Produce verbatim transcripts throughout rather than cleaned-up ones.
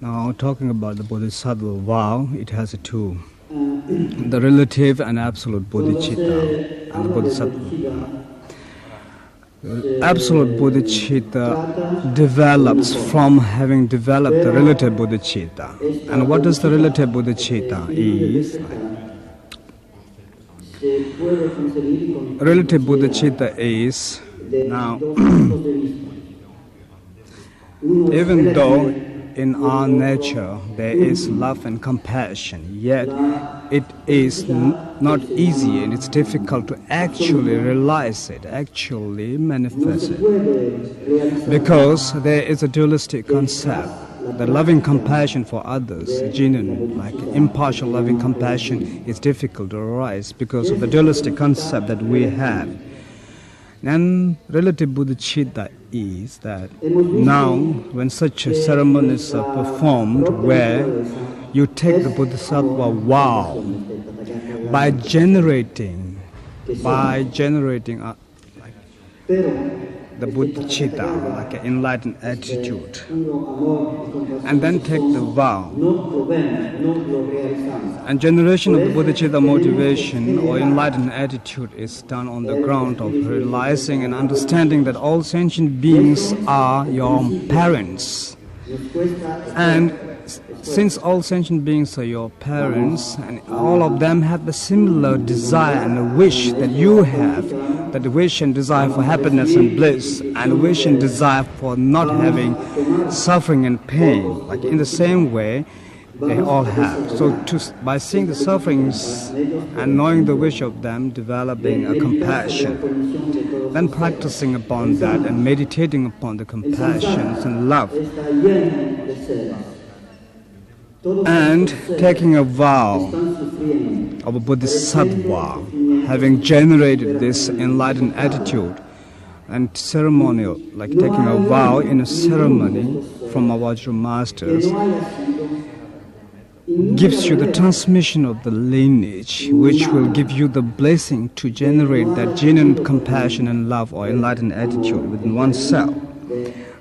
Now, talking about the Bodhisattva vow, it has two, the relative and absolute bodhicitta and the Bodhisattva. Absolute bodhicitta develops from having developed the relative bodhicitta. And what is the relative bodhicitta is? Relative bodhicitta is now, even though in our nature there is love and compassion, yet it is n- not easy and it's difficult to actually realize it, actually manifest it. Because there is a dualistic concept. The loving compassion for others, genuine, like impartial loving compassion, is difficult to realize because of the dualistic concept that we have. And relative bodhicitta is that now, when such ceremonies are performed, where you take the bodhisattva vow by generating, by generating a, the bodhicitta, like an enlightened attitude, and then take the vow. And generation of the bodhicitta motivation or enlightened attitude is done on the ground of realizing and understanding that all sentient beings are your parents. And s- since all sentient beings are your parents, and all of them have the similar desire and wish that you have, that wish and desire for happiness and bliss, and wish and desire for not having suffering and pain, like, in the same way, they all have. So to, by seeing the sufferings and knowing the wish of them, developing a compassion, then practicing upon that and meditating upon the compassions and love, and taking a vow of a bodhisattva, having generated this enlightened attitude, and ceremonial, like taking a vow in a ceremony from our Vajra masters, gives you the transmission of the lineage, which will give you the blessing to generate that genuine compassion and love or enlightened attitude within oneself.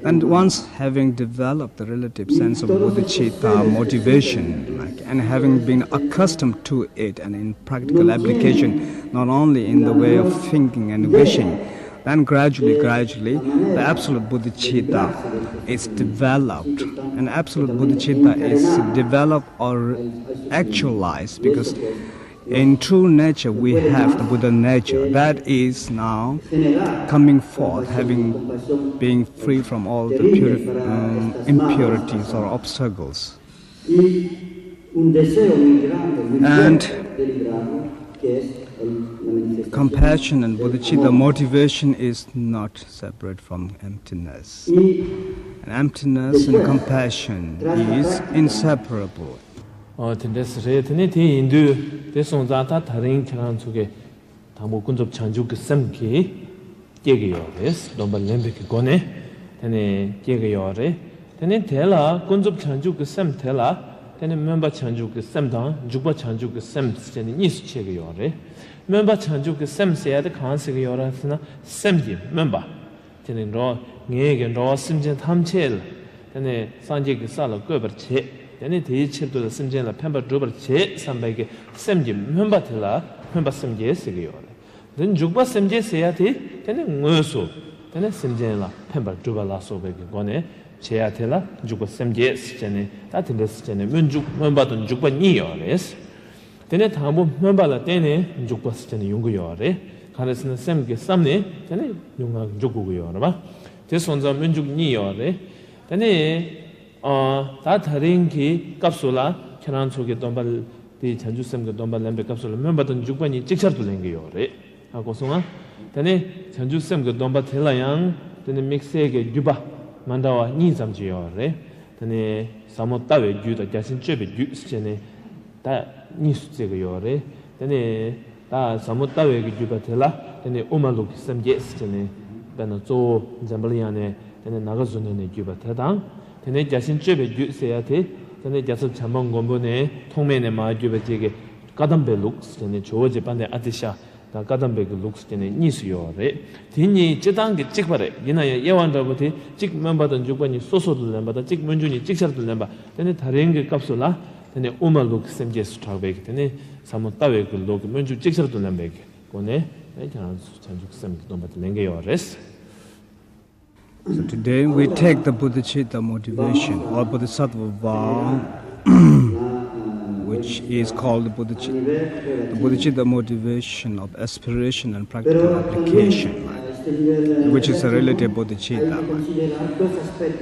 And once having developed the relative sense of bodhicitta motivation, like, and having been accustomed to it and in practical application, not only in the way of thinking and wishing, then gradually, gradually, the absolute bodhicitta is developed. And absolute bodhicitta is developed or actualized because in true nature we have the Buddha nature. That is now coming forth, having being free from all the puri- um, impurities or obstacles. And compassion and bodhicitta motivation is not separate from emptiness. And emptiness and compassion is inseparable. ཨོ་དེ་འདྲ་ཞིག་རེད། དེ་ནས་དེ་ཡིན་དུས་དེ་སོང་ཙང་ད་དེ་རིང་ཁྱེད་རང་ཚོ་གི་དང་པོ་ཀུན་རྫོབ་བྱང་ཆུབ་ཀྱི་སེམས་ཀྱིས་སྐྱེ་གི་ཡོད་རེད། སྡོམ་པ་ལེན་པའི་གི་སྒོ་ནས་དེ་ནས་སྐྱེ་གི་ཡོད་རེད། དེ་ནས་དེ་ལ་ཀུན་རྫོབ་བྱང་ཆུབ་ཀྱི་སེམས་དེ་ལ་དེ་ནས་སྨོན་པ་བྱང་ཆུབ་ཀྱི་སེམས་དང་འཇུག་པ་བྱང་ཆུབ་ཀྱི་སེམས་ཟེར་ནས་གཉིས་སུ་ཕྱེ་གི་ཡོད་རེད། སྨོན་པ་བྱང་ཆུབ་ཀྱི་སེམས་ཟེར་ཡ་དེ་གང་ཟེར་གི་ཡོད་རེད་ཟེར་ན། སེམས་ཀྱི་སྨོན་པ། དེ་ནས་འགྲོ་ངེད་ཀྱི་འགྲོ་བ་སེམས་ཅན་ཐམས་ཅད་ལ་དེ་ནས་སངས་རྒྱས་ཀྱི་ས་ལ་བཀོད་པར་བྱེད། དེ་ནས་དེའི་ཕྱིར་དུ་ལ་སེམས་ཅན་ལ་ཕན་པ་སྒྲུབ་པར་བྱེད་བསམ་པའི་གི་སེམས་ཀྱི་སྨོན་པ་དེ་ལ་སྨོན་པ་སེམས་བསྐྱེད་ཟེར་གི་ཡོད་རེད། དེ་འཇུག་པ་སེམས་བསྐྱེད་ཟེར་ཡ་དེ་དེ་ནས་དངོས་སུ་དེ་ནས་སེམས་ཅན་ལ་ཕན་པར་སྒྲུབ་པ་ལ་སོགས་པའི་གི་སྒོ་ནས་བྱེད་ཡ་དེ་ལ་འཇུག་པ་སེམས་བསྐྱེད་ཟེར་བྱས་ནས། ད་དེ་འདྲ་ཟེར་བྱས་ནས་སྨོན་འཇུག་སྨོན་པ་དང་འཇུག་པ་གཉིས་ཡོད་རེད། དེ་ནས་དང་པོ་སྨོན་པ་ལ་བརྟེན་ནས་འཇུག་པ་ཟེར་ནས་ཡོང་གི་ཡོད་རེད། གང་རེད་ཟེར་ན་སེམས་ཀྱི་བསམ་ནས་དེ་ནས་ཡོང་ང་འཇུག་དགོས་ཀྱི་ཡོད་རེད་པ། དེ་སོང་ཙང་སྨོན་འཇུག་གཉིས་ཡོད་རེད། དེ་ནས་ཨ་ད་དེ་རིང་གི་སྐབས་སུ་ལ་ཁྱེད་རང་ཚོ་གི་སྡོམ་པ་དེ་བྱང་ཆུབ་སེམས་ཀྱི་སྡོམ་པ་ལེན་པའི་སྐབས་སུ་ལ་སྨོན་པ་དང་འཇུག་པ་གཉིས་ཅིག་ཆར་དུ་ལེན་གྱི་ཡོད་རེད། ཧ་གོ་སོང་ང་། དེ་ནས་བྱང་ཆུབ་སེམས་ཀྱི་སྡོམ་པ་དེ་ལ་ཡང་དེ་ནས་དམིགས་བསལ་གྱི་བརྒྱུད་པ་མ་འདྲ་བ་གཉིས་ཙམ་ཅིག་ཡོད་རེད། དེ་ནས་ཟབ་མོ་ལྟ་བའི་རྒྱུད་དང་རྒྱ་ཆེན་སྤྱོད་པའི་རྒྱུད་ཟེར་བྱས་ནས་ད་གཉིས་སུ་བརྩི་གི་ཡོད་རེད། དེ་ནས་ད་ཟབ་མོ་ལྟ་བའི་གི་རྒྱུད་པ་དེ་ལ་དེ་ནས་དབུ་མ་ལུགས་ཀྱི་སེམས་བསྐྱེད་ཟེར་བྱས་ནས་དཔེར་ན་གཙོ་བོ་འཛམ་བུ་གླིང་ཡ་ནས་དེ་ནས་ནཱ་ག་གཟུ་ནན་ནས་བརྒྱུད་པ་དེ་དང་། དེ་ནས་རྒྱ་ཆེན་སྤྱོད་པའི་རྒྱུད་ཟེར་ཡ་དེ་དེ་ནས་རྒྱལ་ཚབ་བྱམས་པ་མགོན་པོ་ནས་ཐོགས་མེད་ནས་མར་བརྒྱུད་པ་ཅིག་གི་བཀའ་གདམས་པའི་ལུགས་ཟེར་བྱས་ནས་ཇོ་བོ་རྗེ་དཔལ་ལྡན་ཨ་ཏི་ཤ། དང་བཀའ་གདམས་པའི་གི་ལུགས་སུ་དེ་ནས་གཉིས་སུ་ཡོད་རེད། དེ་གཉིས་སྤྱི་བཏང་གི་གཅིག་པ་རེད། ཡིན་ན་ཡང་དབྱེ་བ་འདྲ་པོ་དེ་གཅིག་སྨོན་པ་དང་འཇུག་པ་གཉིས་སོ་སོ་དུ་ལེན་པ་དང་གཅིག་སྨོན་འཇུག་གཉིས་གཅིག་ཆར་དུ་ལེན་པ། དེ་ནས་ད་རིང་གི་སྐབས་སུ་ལ་དེ་ནས་དབུ་མ་ལུགས་ཀྱི་སེམས་བསྐྱེད་སུ་གྲགས་པའི་གི་དེ་ནས་ཟབ་མོ་ལྟ་བའི་གི་ལུགས་ཀྱི་སྨོན་འཇུག་གཅིག་ཆར་དུ་ལེན་པའི་གི་སྒོ་ནས་ཁྱེད་རང་ཚོ་བྱང་ཆུབ་སེམས་ཀྱི་སྡོམ་པ་དེ་ལེན་གི་ཡོད་རེད། So today we take the Bodhicitta motivation or Bodhisattva vow, which is called the Bodhicitta, the Bodhicitta motivation of aspiration and practical application, right? Which is a relative Bodhicitta, right?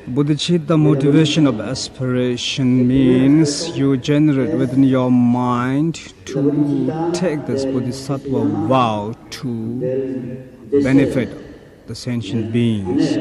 Bodhicitta motivation of aspiration means you generate within your mind to take this Bodhisattva vow to benefit the sentient beings,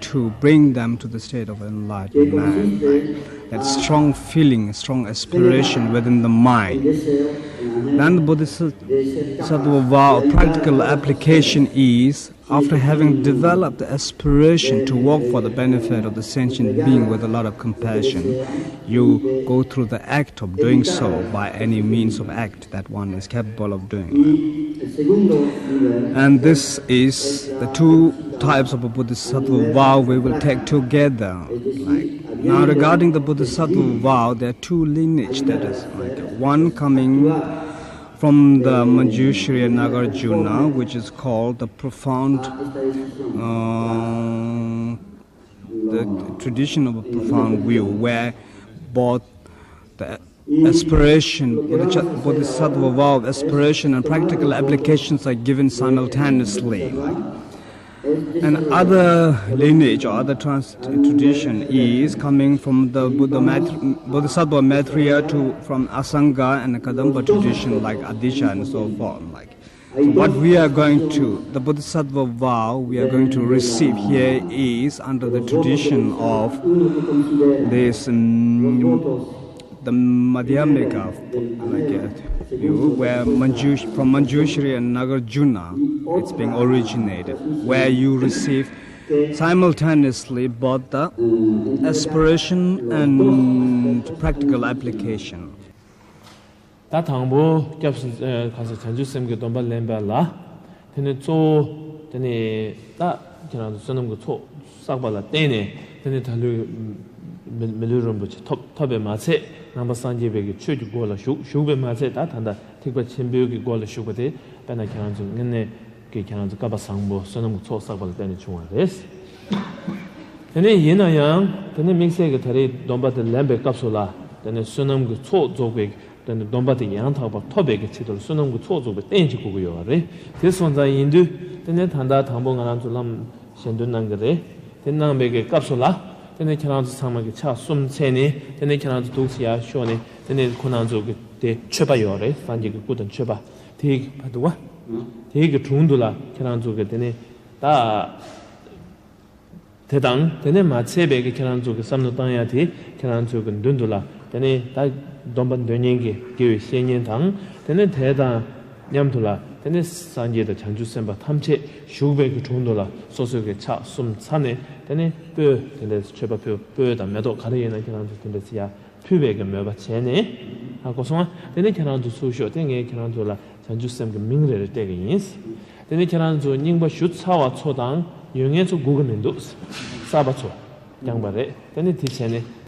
to bring them to the state of enlightenment. Right? That strong feeling, strong aspiration within the mind. Then the Bodhisattva vow, practical application is, after having developed the aspiration to work for the benefit of the sentient being with a lot of compassion, you go through the act of doing so by any means of act that one is capable of doing. And this is the two types of a Bodhisattva vow we will take together. Like, now, regarding the Bodhisattva vow, there are two lineage, that is, like, one coming from the Manjushri and Nagarjuna, which is called the profound, uh, the tradition of a profound view, where both the aspiration, bodhicha- bodhisattva vow of aspiration and practical applications are given simultaneously. And other lineage or other trans- tradition is coming from the Buddha Maitri- Bodhisattva Maitreya to from Asanga and Kadamba tradition like Adisha and so forth. Like, so what we are going to, the Bodhisattva vow we are going to receive here is under the tradition of this, um, the Madhyamika, like, uh, view, where Manjush- from Manjushri and Nagarjuna, it's being originated, where you receive simultaneously both the aspiration and practical application. ད་དང་པོ་སྐྱབས་སུ་ཨ་གང་ཟེར་བྱང་ཆུབ་སེམས་ཀྱི་སྡོམ་པ་ལེན་པ་ལ། དེ་ནས་གཙོ་བོ་དེ་ནས་ད་ཁྱེད་རང་ཚོ་བསོད་ནམས་ཀྱི་ཚོགས་བསགས་པ་ལ་བརྟེན་ནས་དེ་ནས་ད་ལོའི་མི་མི་ལུས་རིན་པོ་ཆེ་ཐོབ་ཐོབ་པས་མ་ཚད་ནང་པ་སངས་རྒྱས་པའི་གི་ཆོས་ཀྱི་སྒོ་ལ་ཞུགས་ཞུགས་པས་མ་ཚད་ད་ད་ལྟ་ཐེག་པ་ཆེན་པོའི་གི་སྒོ་ལ་ཞུགས་པ་དེ་དཔེར་ན་ཁྱེད་རང་ཚོ་དངོས་གནས་ཀྱི་ཁྱེད་རང་ཚོ་བསྐལ་པ་བཟང་པོ་བསོད་ནམས་ཀྱི་ཚོགས་བསགས་པ་ལ་བརྟེན་ནས་བྱུང་བ་རེད། དེ་ནས་ཡིན་ན་ཡང་དེ་ནས་དམིགས་བསལ་གྱི་ད་རེས་སྡོམ་པ་དེ་ལེན་པའི་སྐབས་སུ་ལ་དེ་ནས་བསོད་ནམས་ཀྱི་ཚོགས་རྫོགས་པའི་དེ་ནས་སྡོམ་པ་དེ་ཡང་དག་པར་ཐོབ་པའི་གི་ཆེད་དུ་བསོད་ནམས་ཀྱི་ཚོགས་རྫོགས་པའི་རྟེན་གཅིག་དགོས་ཀྱི་ཡོད་པ་རེད། དེ་སོང་ཙང་ཡིན་དུས་དེ་ནས་ད་ལྟ་དང་པོ་ང་རང་ཚོ་ལམ་ཞལ་འདོན་གནང་གི་རེད། དེ་གནང་བའི་གི་སྐབས་སུ་ལ་དེ་ནས་ཁྱེད་རང་ཚོ་ཚང་མ་གི་ཕྱག་གསུམ་འཚལ་ནས་དེ་ནས་ཁྱེད་རང་ཚོ་འདུག་སེ་ཡར་ཤོག་ནས་དེ་ནས་ཁོ་རང་ཚོ་གི་དེ་མཆོད་པ་ཡོད་རེད། སངས་རྒྱས་ཀྱི་སྐུ་དང་མཆོད་པ་དེའི་གི་བར་དུ་བ་དེའི་གི་དྲུང་དུ་ལ་ཁྱེད་རང་ཚོ་གི་དེ་ནས་ད། དེ་དང་དེ་ནས་མ་ཚད་པའི་གི་ཁྱེད་རང་ཚོ་གི་བསམ་བློ་བཏང་ཡ་དེ་ཁྱེད་རང་ཚོ་གི་མདུན་དུ་ལ་དེ་ནས་ད་སྡོམ་པ་འདོན་མཁན་གྱི་དགེ་བའི་བཤེས་གཉེན་དང་དེ་ནས་དེ་དང་མཉམ་དུ་ལ་དེ་ནས་སངས་རྒྱས་དང་བྱང་ཆུབ་སེམས་དཔའ་ཐམས་ཅད་བཞུགས་པའི་གི་དྲུང་དུ་ལ་སོ་སོའི་གི་ཕྱག་གསུམ་འཚལ་ནས་དེ་ནས་སྤོས་དེ་འདྲས་མཆོད་པ་ཕུལ། སྤོས་དང་མེ་ཏོག་ག་རེ་ཡིན་ན་ཁྱེད་རང་ཚོ་དེ་འདྲས་ཡ་ཕུལ་བའི་གི་མོས་པ་བྱས་ནས། ཧ་གོ་སོང་ང་། དེ་ནས་ཁྱེད་རང་ཚོ་ཚུར་ཤོག་དེ་ངས་ཁྱེད་རང་ཚོ་ལ་བྱང་ཆུབ་སེམས་ཀྱི་མིང་རེ་རེ་སྤྲད་ཀྱི་ཡིན། དེ་ནས་ཁྱེད་རང་ཚོ་རྙིང་པ་ཞུ་ཚར་བ་ཚོ་དང་ཡོད་མཁན་ཚོ་སྒུག་གི་མི་འདུག་གསར་པ་ཚོ་རྐྱང་པ་རེད། དེ་ནས་དེ་བྱས་ནས།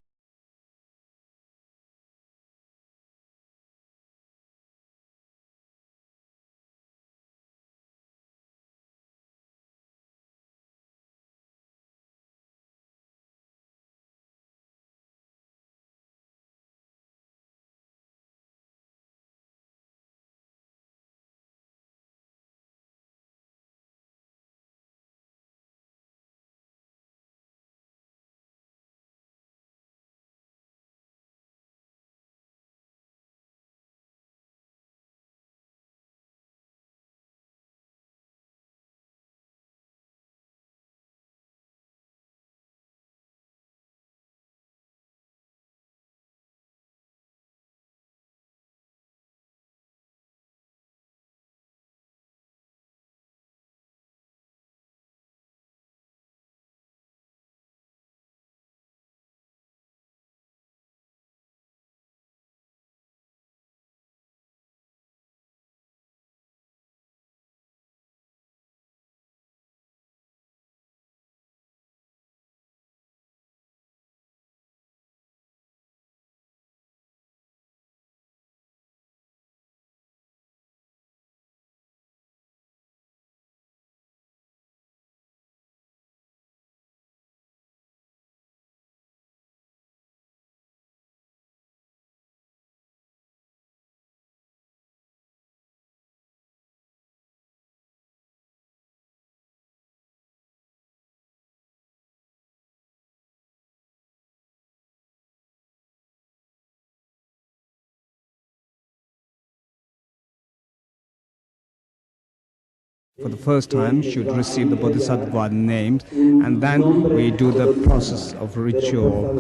for the first time should receive the Bodhisattva names, and then we do the process of ritual.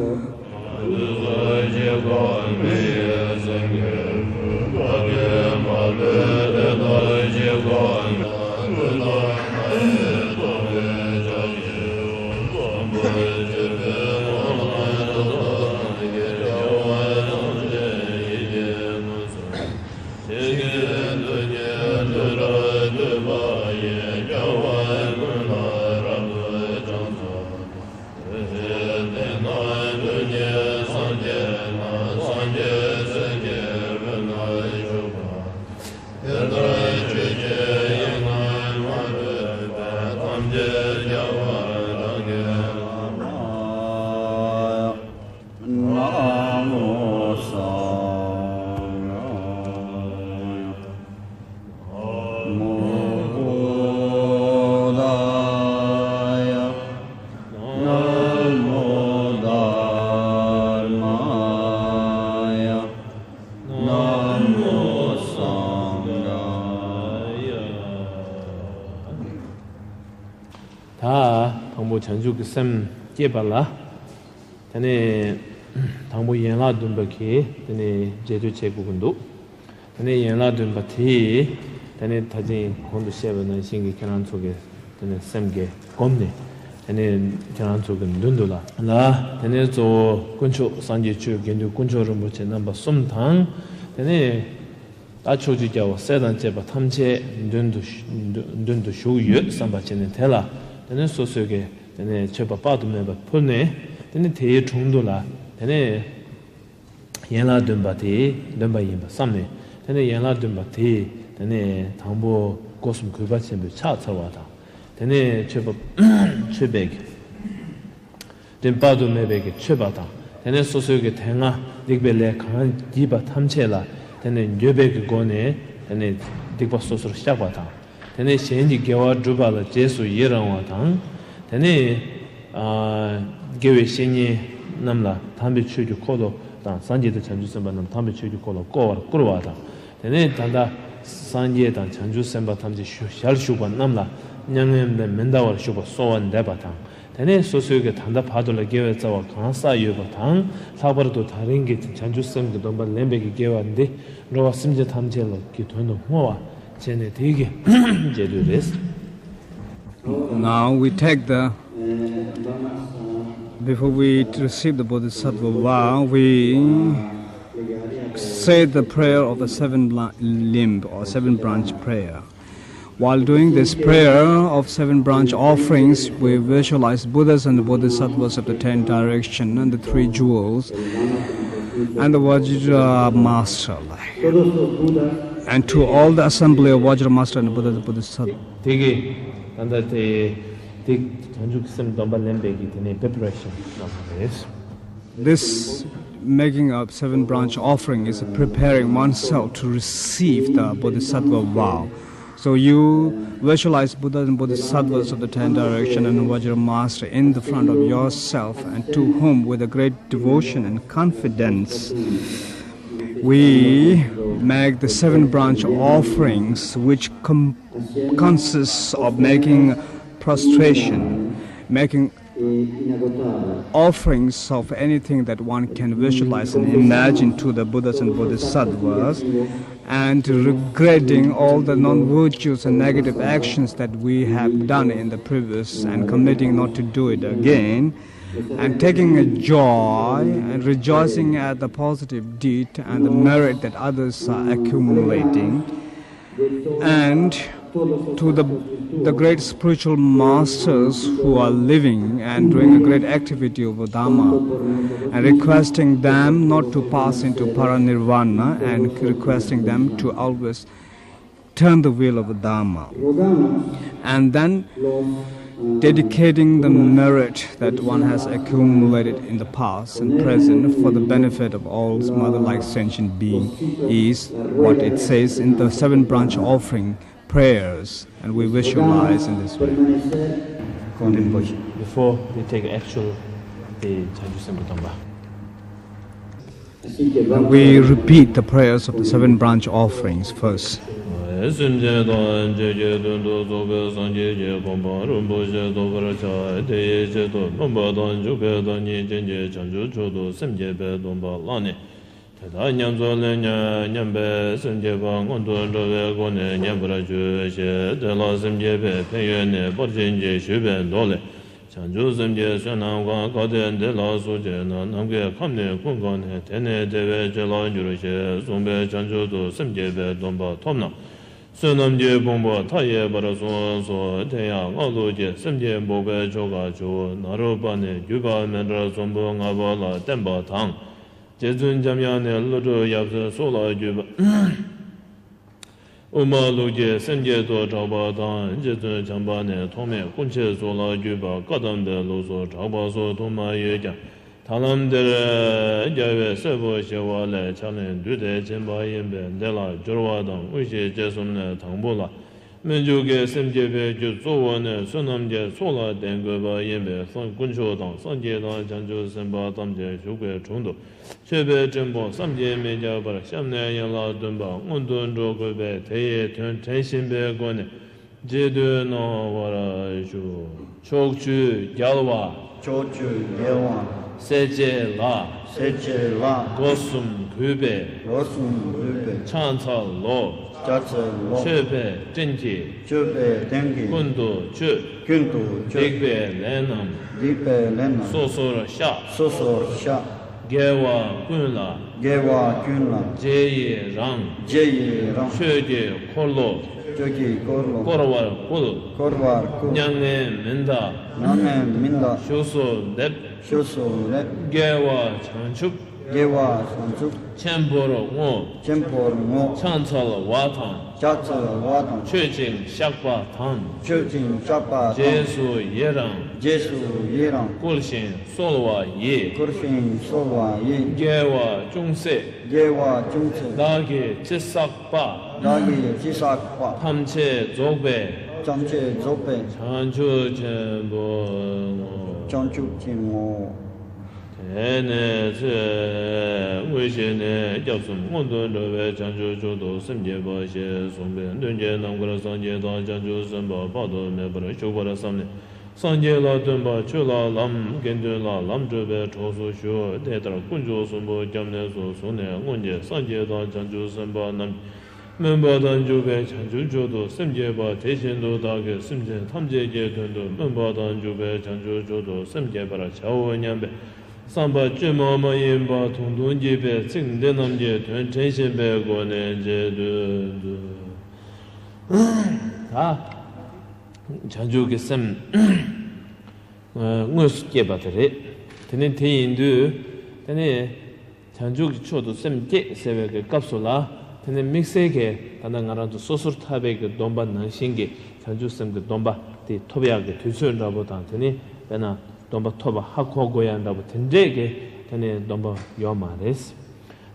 ད་དང་པོ་བྱང་ཆུབ་ཀྱི་སེམས་བསྐྱེད་པ་ལ། དེ་ནས་དང་པོ་ཡན་ལག་བདུན་པ་གི་དེ་ནས་རྗེས་ཟློས་བྱེད་དགོས་ཀྱི་འདུག་དེ་ནས་ཡན་ལག་བདུན་པ་དེ་དེ་ནས་ད་ཅིང་གོང་དུ་བཤད་པ་ནང་བཞིན་གྱི་ཁྱེད་རང་ཚོ་གི་དེ་ནས་སེམས་ཀྱིས་བསྒོམས་ནས། དེ་ནས་ཁྱེད་རང་ཚོ་གི་མདུན་དུ་ལ་ལ། དེ་ནས་གཙོ་བོ་དཀོན་མཆོག་སངས་རྒྱས་ཆོས་དགེ་འདུན་དཀོན་མཆོག་རིན་པོ་ཆེ་རྣམ་པ་གསུམ་དང་། དེ་ནས་ད་ཕྱོགས་བཅུའི་རྒྱལ་བ་སྲས་དང་བཅས་པ་ཐམས་ཅད་མདུན་དུ་བཞུགས་མདུན་དུ་བཞུགས་ཡོད་བསམ་པ་བྱས་ནས། དེ་ལ་དེ་ནས་སོ་སོའི་གི་དེ་ནས་མཆོད་པ་དཔག་ཏུ་མེད་པ་ཕུལ་ནས། དེ་ནས་དེའི་དྲུང་དུ་ལ་དེ་ནས་ཡན་ལག་བདུན་པ་དེ་འདོན་པ་ཡིན་པ་བསམ་ནས། དེ་ནས་ཡན་ལག་བདུན་པ་དེ་དེ་ནས་དང་པོ་སྒོ་གསུམ་གུས་པ་ཆེན་པོས་ཕྱག་འཚལ་བ་དང་། དེ་ནས་མཆོད་པ་མཆོད་པའི་གི་དྲིན་དཔག་ཏུ་མེད་པའི་གི་མཆོད་པ་དང་། དེ་ནས་སོ་སོའི་གི་དེ་སྔ་སྡིག་པའི་ལས་གང་བགྱིས་པ་ཐམས་ཅད་ལ་དེ་ནས་འགྱོད་པའི་གི་སྒོ་ནས་དེ་ནས་སྡིག་པ་སོ་སོར་བཤགས་པ་དང་། དེ་ནས་གཞན་གྱི་དགེ་བ་བསྒྲུབ་པ་ལ་རྗེས་སུ་ཡི་རང་བ་དང་། དེ་ནས་ཨ་དགེ་བའི་བཤེས་གཉེན་རྣམས་ལ་དམ་པའི་ཆོས་ཀྱི་འཁོར་ལོ་དང་། སངས་རྒྱས་དང་བྱང་ཆུབ་སེམས་དཔའ་རྣམས་དམ་པའི་ཆོས་ཀྱི་འཁོར་ལོ་བསྐོར་བར་བསྐུལ་བ་དང་། དེ་ནས་ད་ལྟ་སངས་རྒྱས་དང་བྱང་ཆུབ་སེམས་དཔའ་ཐམས་ཅད་ཞུ་ཞལ་བཞུགས་པ་རྣམས་ལ་མྱ་ངན་ལས་མི་འདའ་བར་བཞུགས་པར་གསོལ་བ་འདེབས་པ་དང་། དེ་ནས་སོ་སོའི་གི་ད་ལྟ་བར་དུ་ལ་དགེ་བའི་རྩ་བ་གང་བསགས་ཡོད་པ་དང་། ལྷག་པར་དུ་ད་རིང་གི་བྱང་ཆུབ་སེམས་ཀྱི་སྡོམ་པ་ལེན་པའི་གི་དགེ་བ་འདི་འགྲོ་བ་སེམས་ཅན་ཐམས་ཅད་ལ་གི་དོན་དུ་བསྔོ་བ་བྱས་ནས་དེའི་གི་རྗེས་ཟློས་རེད། Now we take the, before we receive the Bodhisattva vow, we say the prayer of the seven bla- limb or seven branch prayer. While doing this prayer of seven branch offerings, we visualize Buddhas and the Bodhisattvas of the ten direction and the three jewels and the Vajra Master. And to all the assembly of Vajra Master and Buddhas and Bodhisattvas. དེ་གི་ད་ལྟ་དེ་དེ་བྱང་ཆུབ་སེམས་སྡོམ་པ་ལེན་པའི་གི་དེ་ནས་preparation གནང་བ་རེད། This making a seven branch offering is preparing oneself to receive the Bodhisattva vow. So you visualize Buddhas and Bodhisattvas of the ten direction and Vajra Master in the front of yourself, and to whom, with a great devotion and confidence, we make the seven branch offerings, which com- consists of making prostration, making offerings of anything that one can visualize and imagine to the Buddhas and Bodhisattvas, and regretting all the non-virtuous and negative actions that we have done in the previous and committing not to do it again, and taking a joy and rejoicing at the positive deed and the merit that others are accumulating, and to the, the great spiritual masters who are living and doing a great activity of Dharma, and requesting them not to pass into paranirvana, and requesting them to always turn the wheel of Dharma. And then dedicating the merit that one has accumulated in the past and present for the benefit of all mother-like sentient being is what it says in the seven branch offering prayers, and we visualize in this way. Before we take actual the Chanchu Sempa Tongpa. We repeat the prayers of the seven branch offerings first. སེམས་ཅན་ཐམས་ཅད་ཀྱི་དོན་དུ་རྫོགས་པའི་སངས་རྒྱས་ཀྱི་གོ་འཕང་རིན་པོ་ཆེ་ཐོབ་པར་བྱ། དེ་ཡི་ཆེད་དུ་སྨོན་པ་དང་འཇུག་པའི་བདག་ཉིད་ཅན་གྱི་བྱང་ཆུབ་མཆོག་ཏུ་སེམས་བསྐྱེད་པའི་སྡོམ་པ་བླངས་ནས། དེ་དག་ཉམས་སུ་ལེན་ཉམས་པས་སེམས་བསྐྱེད་པ་སྔོན་དུ་འགྲོ་བའི་སྒོ་ནས་ཉམས་པར་འགྱུར་ཞེས། དེ་ལ་སེམས་བསྐྱེད་པའི་ཕན་ཡོན་ནི་ཕར་ཕྱིན་གྱིས་ཞུས་པའི་མདོ་ལས། བྱང་ཆུབ་སེམས་ཀྱི་བསོད་ནམས་གང་གལ་ཏེ་འདི་ལ་གཟུགས་བྱས་ན། ནམ་མཁའི་ཁམས་ནི་ཀུན་གང་ནས། དེ་ནི་བདེ་བའི་ཆོས་ལ་འགྱུར་ཞེས་གསུངས་པས། བྱང་ཆུབ་ཏུ་སེམས་བསྐྱེད་པའི་སྡོམ་པ་ཐོབ་ན། བསོད་ནམས་ཀྱི་ཕུང་པོ་མཐའ་ཡས་པར་གསུངས་སོ། དེ་ཡང་སྔགས་ལུགས་ཀྱི་སེམས་བསྐྱེད་འབོགས་པའི་ཆོ་ག་བཅུ་པོ། ནཱ་རོ་པ་ནས་བརྒྱུད་པ་མཎྜལ་ཚོམ་བུ་ལྔ་པ་ལ་བརྟེན་པ་དང་། རྗེ་བཙུན་འཇམ་དབྱངས་ནས་ཀླུ་སྒྲུབ་ཡབ་སྲས་སོགས་ལ་བརྒྱུད་པ། དབུ་མ་ལུགས་ཀྱི་སེམས་བསྐྱེད་དུ་གྲགས་པ་དང་། རྗེ་བཙུན་བྱམས་པ་ནས་ཐོགས་མེད་སྐུ་མཆེད་སོགས་ལ་བརྒྱུད་པ་བཀའ་གདམས་པའི་ལུགས་སུ་གྲགས་པ་སོགས་དུ་མ་ཡོད་ཀྱང་། ད་ལམ་འདིར་རྒྱལ་བའི་སྲས་པོ་ཞི་བ་ལྷས་ཕྱག་ལེན་བསྡུས་ཏེ་བྱིན་པ་ཡིན་པས། འདི་ལ་སྦྱོར་བ་དང་དངོས་གཞི་བཅས་གསུམ་ལས། དང་པོ་ལ་སྨོན་འཇུག་གི་སེམས་བསྐྱེད་པའི་རྒྱུ་གཙོ་བོ་ནི་བསོད་ནམས་ཀྱི་ཚོགས་ལ་བརྟེན་དགོས་པ་ཡིན་པས། སངས་དཀོན་མཆོག་དང་སངས་རྒྱས་དང་བྱང་ཆུབ་སེམས་དཔའ་ཐམས་ཅད་བཞུགས་པའི་དྲུང་དུ། མཆོད་པའི་སྤྲིན་ཕུང་བསམ་གྱིས་མི་ཁྱབ་པར་བཤམས་ནས་ཡན་ལག་བདུན་པ་སྔོན་དུ་འགྲོ་དགོས་པས། དེ་ཡི་དོན་དྲན་བཞིན་པའི་སྒོ་ནས་རྗེས་ཟློས་གནང་བར་ཞུ། ཕྱོགས་བཅུའི་རྒྱལ་བ། ཕྱོགས་བཅུའི་རྒྱལ་བ། སྲས་བཅས་ལ། སྲས་བཅས་ལ། སྒོ་གསུམ་གུས་པས། སྒོ་གསུམ་གུས་པས། ཕྱག་འཚལ་ལོ། ཕྱག་འཚལ་ལོ། མཆོད་པའི་སྤྲིན་གྱིས། མཆོད་པའི་སྤྲིན་གྱིས། ཀུན་ཏུ་མཆོད། ཀུན་ཏུ་མཆོད། སྡིག་པའི་ལས་རྣམས། སྡིག་པའི་ལས་རྣམས། སོ་སོར་བཤགས། སོ་སོར་བཤགས། དགེ་བ་ཀུན་ལ། དགེ་བ་ཀུན་ལ། རྗེས་ཡི་རང་། རྗེས་ཡི་རང་། ཆོས་ཀྱི་འཁོར་ལོ། ཆོས་ཀྱི་འཁོར་ལོ། བསྐོར་བར་བསྐུལ། བསྐོར་བར་བསྐུལ། མྱ་ངན་མི་འདའ། མྱ་ངན་མི་འདའ། བཞུགས་སུ་འདེབས། བཞུགས་སུ་འདེབས། དགེ་བ་བྱང་ཆུབ། དགེ་བ་བྱང་ཆུབ། ཆེན་པོར་བསྔོ། ཆེན་པོར་བསྔོ། ཕྱག་འཚལ་བ་དང་། ཕྱག་འཚལ་བ་དང་། མཆོད་ཅིང་བཤགས་པ་དང་། མཆོད་ཅིང་བཤགས་པ་དང་། རྗེས་སུ་ཡི་རང་། རྗེས་སུ་ཡི་རང་། བསྐུལ་ཞིང་གསོལ་བ་ཡི། བསྐུལ་ཞིང་གསོལ་བ་ཡི། དགེ་བ་ཅུང་ཟད། དགེ་བ་ཅུང་ཟད། བདག་གིས་ཅི་བསགས་པ། བདག་གིས་ཅི་བསགས་པ། ཐམས་ཅད་རྫོགས་པའི། ཐམས་ཅད་རྫོགས་པའི། བྱང་ཆུབ་ཆེན་པོར་བསྔོ། བྱང་ཆུབ་ཆེན་པོར་བསྔོ། དེ་ནས་ཚེ་དངོས་གཞི་ནི་སྐྱབས་གསུམ་སྔོན་དུ་འགྲོ་བའི་བྱང་ཆུབ་མཆོག་ཏུ་སེམས་བསྐྱེད་པ་ཞེས་གསུངས་པས། མདུན་གྱི་ནམ་མཁར་སངས་རྒྱས་དང་བྱང་ཆུབ་སེམས་དཔའ་དཔག་ཏུ་མེད་པར་བཞུགས་པར་བསམས་ནས། སངས་རྒྱས་ལ་སྟོན་པ། ཆོས་ལ་ལམ། དགེ་འདུན་ལ་ལམ་བགྲོད་པའི་གྲོགས་སུ་ཞུ། དེ་ལྟར་དཀོན་མཆོག་གསུམ་པོ་སྐྱབས་གནས་སུ་བཟུང་ནས། སྔོན་གྱི་སངས་རྒྱས་དང་བྱང་ཆུབ་སེམས་དཔའ་རྣམས་ཀྱིས་སྨོན་པ་དང་འཇུག་པའི་བྱང་ཆུབ་མཆོག་ཏུ་སེམས་བསྐྱེད་པ་དེ་བཞིན་དུ། བདག་གིས་སེམས་ཅན་ཐམས་ཅད་ཀྱི་དོན་དུ་སྨོན་པ་དང་འཇུག་པའི་བྱང་ཆུབ་མཆོག་ཏུ་སེམས་བསྐྱེད་པར་བྱའོ་སྙམ་པའི་བསམ་པ་བཅོས་མ་མ་ཡིན་པ་དུང་དུང་འགྱེད་པའི་ཚིག་འདི་རྣམས་ཀྱི་དོན་དྲན་བཞིན་པའི་སྒོ་ནས་རྗེས་ཟློས་མཛོད། ད་བྱང་ཆུབ་ཀྱི་སེམས་དངོས་སུ་སྐྱེས་པ་དེ་རེད། དེ་ནི་དེ་ཡིན་དུས། དེ་ནི་བྱང་ཆུབ་ཀྱི་མཆོག་ཏུ་སེམས་བསྐྱེད་ཟེར་བའི་གི་སྐབས་སུ་ལ། དེ་ནི་དམིགས་བསལ་གྱི་ད་ལྟ་ང་རང་ཚོ་སོ་སོར་ཐར་པའི་གི་སྡོམ་པ་ནང་བཞིན་གྱི་བྱང་ཆུབ་སེམས་ཀྱི་སྡོམ་པ་དེ་ཐོབ་ཡག་གི་དུས་ཚོད་འདྲ་པོ་དང་། དེ་ནི་དཔེར་ན་སྡོམ་པ་ཐོབ་པ་ཧ་གོ་དགོས་ཡག་འདྲ་པོ་དེ་འདྲས་ཀྱི་དེ་ནི་སྡོམ་པ་ཡོད་མ་རེད།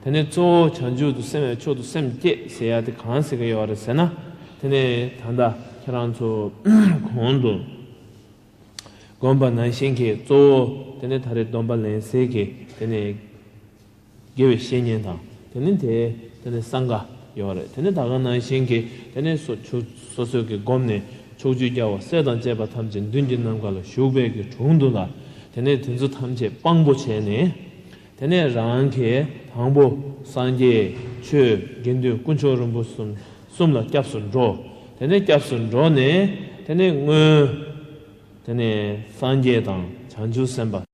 དེ་ནི་གཙོ་བོ་བྱང་ཆུབ་ཏུ་སེམས་མཆོག་ཏུ་སེམས་བསྐྱེད་ཟེར་ཡག་དེ་གང་ཟེར་གྱི་ཡོད་རེད་ཟེར་ན། དེ་ནི་ད་ལྟ་ཁྱེད་རང་ཚོ་གོང་དུ་དགོངས་པ་ནང་བཞིན་གྱི་གཙོ་བོ་དེ་ནི་ད་རེས་སྡོམ་པ་ལེན་སའི་གི་དེ་ནི་དགེ་བའི་བཤེས་གཉེན་དང་། དེ་ནི་དེ་དེ་ནི་སངྒ་ཡོད་རེད། དེ་ནི་ད་ག་ནང་བཞིན་གྱི་དེ་ནི་སོ་ཆུ་སོ་སོའི་གི་སྒོམ་ནས་ཕྱོགས་བཅུའི་རྒྱལ་བ་སྲས་དང་བཅས་པ་ཐམས་ཅད་མདུན་གྱི་ནམ་མཁའ་ལ་བཞུགས་པའི་གི་དྲུང་དུ་ལ། དེ་ནི་དེ་ཚོ་ཐམས་ཅད་དཔང་པོ་བྱས་ནས། དེ་ནས་རང་གིས་དང་པོ་སངས་རྒྱས། ཆོས། དགེ་འདུན། དཀོན་མཆོག་རིན་པོ་གསུམ་གསུམ་ལ་སྐྱབས་སུ་འགྲོ། དེ་ནས་སྐྱབས་སུ་འགྲོ་ནས་དེ་ནས་སྔོན། དེ་ནས་སངས་རྒྱས་དང་བྱང་ཆུབ་སེམས་དཔའ།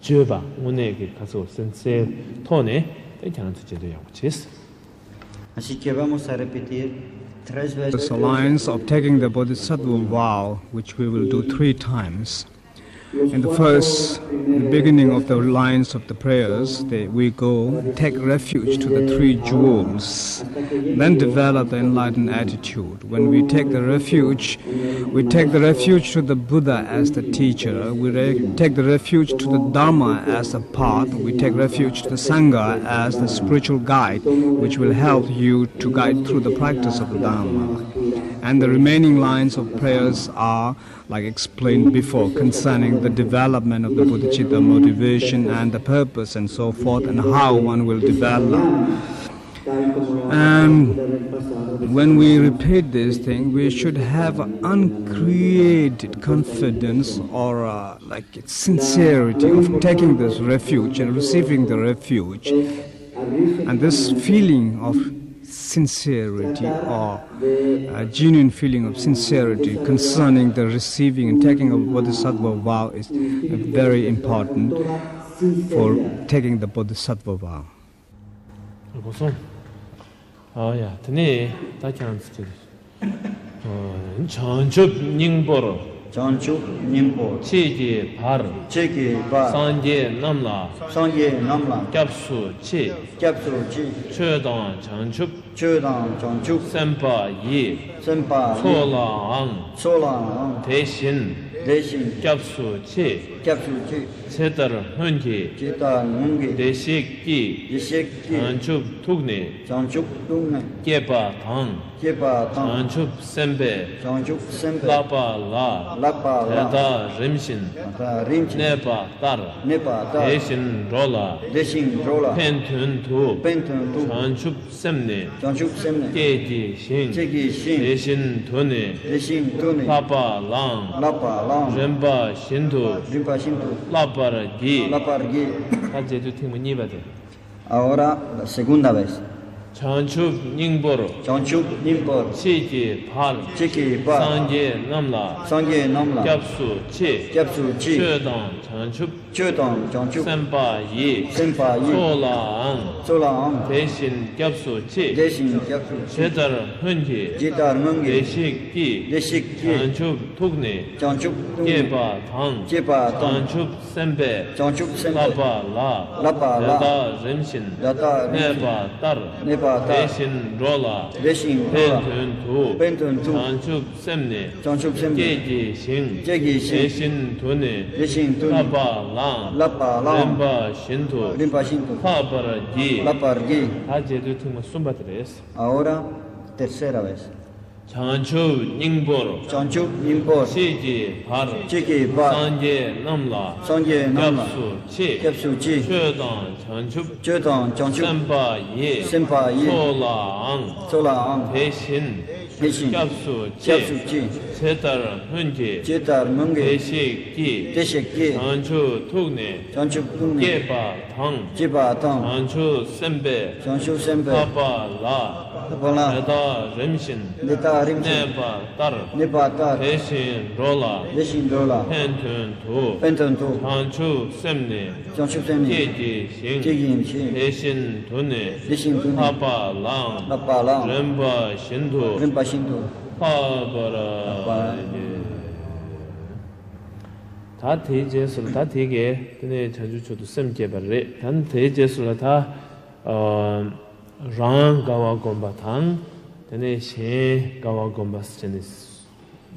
བརྗོད་པ་དངོས་གནས་ཀྱི་ཁ་སོ་སེམས་གསལ་ཐོག་ནས་དེ་ཁྱེད་རང་ཚོ་བྱེད་དུ་ཡག་པོ་བྱེད། Así que vamos a repetir tres veces. This alliance of taking the Bodhisattva vow, which we will do three times. In the first, in the beginning of the lines of the prayers, they, we go take refuge to the three jewels, then develop the enlightened attitude. When we take the refuge, we take the refuge to the Buddha as the teacher. We re- take the refuge to the Dharma as the path. We take refuge to the Sangha as the spiritual guide, which will help you to guide through the practice of the Dharma. And the remaining lines of prayers are, like explained before, concerning the development of the bodhicitta, motivation and the purpose and so forth, and how one will develop. And when we repeat this thing, we should have an uncreated confidence or, uh, like, sincerity of taking this refuge and receiving the refuge. And this feeling of sincerity or a genuine feeling of sincerity concerning the receiving and taking of bodhisattva vow is very important for taking the bodhisattva vow. གོ་སོང་། ཨ་ཡ། དེ་ནས་ད་ཁྱེད་རང་ཚོ་བྱང་ཆུབ་སྙིང་པོར། བྱང་ཆུབ་སྙིང་པོར། ཆེད་ཀྱི་བར། ཆེད་ཀྱི་བར། སངས་རྒྱས་རྣམས་ལ། སངས་རྒྱས་རྣམས་ལ། སྐྱབས་སུ་མཆི། སྐྱབས་སུ་མཆི། ཆོས་དང་བྱང་ཆུབ། ཆོས་དང་བྱང་ཆུབ། སེམས་དཔའ་ཡི། སེམས་དཔའ་ཡི། ཚོགས་ལའང་། ཚོགས་ལའང་། དེ་བཞིན། དེ་བཞིན། སྐྱབས་སུ་མཆི། སྐྱབས་སུ་མཆི། ཇི་ལྟར་སྔོན་གྱི། ཇི་ལྟར་སྔོན་གྱི། བདེ་གཤེགས་ཀྱིས། བདེ་གཤེགས་ཀྱིས། བྱང་ཆུབ་ཐུགས་ནི། བྱང་ཆུབ་ཐུགས་ནི། བསྐྱེད་པ་དང་། བསྐྱེད་པ་དང་། བྱང་ཆུབ་སེམས་དཔས། བྱང་ཆུབ་སེམས་དཔས། བསླབ་པ་ལ། བསླབ་པ་ལ། དེ་དག་རིམ་བཞིན། དེ་དག་རིམ་བཞིན། གནས་པ་ལྟར། གནས་པ་ལྟར། དེ་བཞིན་འགྲོ་ལ། དེ་བཞིན་འགྲོ་ལ། ཕན་དོན་དུ། ཕན་དོན་དུ། བྱང་ཆུབ་སེམས་ནི། བྱང་ཆུབ་སེམས་ནི། བསྐྱེད་ཀྱི་ཞིང་། བསྐྱེད་ཀྱི་ཞིང་། དེ་བཞིན་དུ་ནི། དེ་བཞིན་དུ་ནི། བསླབ་པ་ལའང་། བསླབ་པ་ལའང་། རིམ་པ་བཞིན་དུ། རིམ་པ་བཞིན་དུ། བསླབ་པར་བགྱི། བསླབ་པར་བགྱི། ད་རྗེས་ཟློས་ཐེངས་མ་གཉིས་པ་དེ། Ahora, la segunda vez. བྱང་ཆུབ་སྙིང་པོར། བྱང་ཆུབ་སྙིང་པོར། ཆེད་ཀྱི་བར། ཆེད་ཀྱི་བར། སངས་རྒྱས་རྣམས་ལ། སངས་རྒྱས་རྣམས་ལ། སྐྱབས་སུ་མཆི། སྐྱབས་སུ་མཆི། ཆོས་དང་བྱང་ཆུབ། ཆོས་དང་བྱང་ཆུབ། སེམས་དཔའ་ཡི། སེམས་དཔའ་ཡི། ཚོགས་ལའང་། ཚོགས་ལའང་། དེ་བཞིན་སྐྱབས་སུ་མཆི། དེ་བཞིན་སྐྱབས་སུ་མཆི། ཇི་ལྟར་སྔོན་གྱི། ཇི་ལྟར་སྔོན་གྱི། བདེ་གཤེགས་ཀྱིས། བདེ་གཤེགས་ཀྱིས། བྱང་ཆུབ་ཐུགས་ནི། བྱང་ཆུབ་ཐུགས་ནི། བསྐྱེད་པ་དང་། བསྐྱེད་པ་དང་། བྱང་ཆུབ་སེམས་དཔས། བྱང་ཆུབ་སེམས་དཔས། བསླབ་པ་ལ། བསླབ་པ་ལ། དེ་དག་རིམ་བཞིན། དེ་དག་རིམ་བཞིན། གནས་པ་ལྟར། གནས་པ་ལྟར། དེ་བཞིན་འགྲོ་ལ། དེ་བཞིན་འགྲོ་ལ། ཕན་དོན་དུ། ཕན་དོན་དུ། བྱང་ཆུབ་སེམས་ནི། བྱང་ཆུབ་སེམས་ནི། བསྐྱེད་ཀྱི་ཞིང་། བསྐྱེད་ཀྱི་ཞིང་། དེ་བཞིན་དུ་ནི། དེ་བཞིན་དུ་ནི། བསླབ་པ་ལའང་། བསླབ་པ་ལའང་། རིམ་པ་བཞིན་དུ། རིམ་པ་བཞིན་དུ། བསླབ་པར་བགྱི། བསླབ་པར་བགྱི། ད་རྗེས་ཟློས་ཐེངས་མ་གསུམ་པ་དེ་རེད། Ahora, tercera vez. བྱང་ཆུབ་སྙིང་པོར། བྱང་ཆུབ་སྙིང་པོར། ཆེད་ཀྱི་བར། ཆེད་ཀྱི་བར། སངས་རྒྱས་རྣམས་ལ། སངས་རྒྱས་རྣམས་ལ། སྐྱབས་སུ་མཆི། སྐྱབས་སུ་མཆི། ཆོས་དང་བྱང་ཆུབ། ཆོས་དང་བྱང་ཆུབ། སེམས་དཔའ་ཡི། སེམས་དཔའ་ཡི། ཚོགས་ལའང་། ཚོགས་ལའང་། དེ་བཞིན། དེ་བཞིན། སྐྱབས་སུ་མཆི། སྐྱབས་སུ་མཆི། ཇི་ལྟར་སྔོན་གྱི། ཇི་ལྟར་སྔོན་གྱི། བདེ་གཤེགས་ཀྱིས། བདེ་གཤེགས་ཀྱིས། བྱང་ཆུབ་ཐུགས་ནི། བྱང་ཆུབ་ཐུགས་ནི། བསྐྱེད་པ་དང་། བསྐྱེད་པ་དང་། བྱང་ཆུབ་སེམས་དཔས། བྱང་ཆུབ་སེམས་དཔས། བསླབ་པ་ལ། བསླབ་པ་ལ། དེ་དག་རིམ་བཞིན། དེ་དག་རིམ་བཞིན། གནས་པ་ལྟར། གནས་པ་ལྟར། དེ་བཞིན་འགྲོ་ལ། དེ་བཞིན་འགྲོ་ལ། ཕན་དོན་དུ། ཕན་དོན་དུ། བྱང་ཆུབ་སེམས་ནི། བྱང་ཆུབ་སེམས་ནི། བསྐྱེད་ཀྱི་ཞིང་། བསྐྱེད་ཀྱི་ཞིང་། དེ་བཞིན་དུ་ནི། དེ་བཞིན་དུ་ནི། བསླབ་པ་ལའང་། བསླབ་པ་ལའང་། རིམ་པ་བཞིན་དུ། རིམ་པ་བཞིན་དུ། བསླབ་པར་བགྱི། ད་དེའི་རྗེས་སུ་ལ་ད་དེ་གས་དེ་ནས་བྱང་ཆུབ་མཆོག་ཏུ་སེམས་བསྐྱེད་པ་རེད། ད་དེའི་རྗེས་སུ་ལ་ད་ཨ་རང་དགའ་བ་བསྒོམ་པ་དང་དེ་ནས་གཞན་དགའ་བ་བསྒོམ་པ་ཟེར་ནས་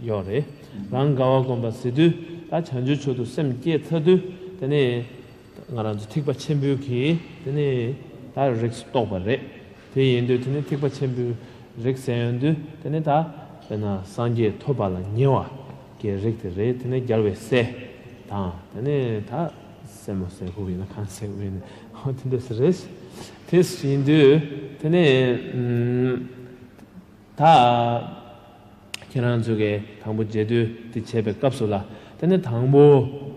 ཡོད་རེད། རང་དགའ་བ་བསྒོམ་པ་ཟེར་དུས་ད་བྱང་ཆུབ་མཆོག་ཏུ་སེམས་བསྐྱེད་ཚར་དུས་དེ་ནས་ང་རང་ཚོ་ཐེག་པ་ཆེན་པོའི་གི་དེ་ནས་ད་རིགས་སུ་གཏོགས་པ་རེད། དེ་ཡིན་དུས་དེ་ནས་ཐེག་པ་ཆེན་པོའི་རིགས་ཟེར་ཡོང་དུས་དེ་ནས་ད་དཔེར་ན་སངས་རྒྱས་ཐོབ་པ་ལ་ཉེ་བ་གི་རིགས་དེ་རེད། དེ་ནས་རྒྱལ་བའི་སྲས་དང་དེ་ནས་ད་སྲས་མོ་ཟེར་དགོས་ཡིན་ན་གང་ཟེར་དགོས་ཡིན་ན་ཧོ་དེ་འདྲ་ཟེར་རེད། དེ་ཡིན་དུས་དེ་ནས་ཨུམ། ད་ཁྱེད་རང་ཚོ་གིས་དང་པོ་རྗེས་ཟློས་འདི་བྱེད་པའི་སྐབས་སུ་ལ་དེ་ནས་དང་པོ་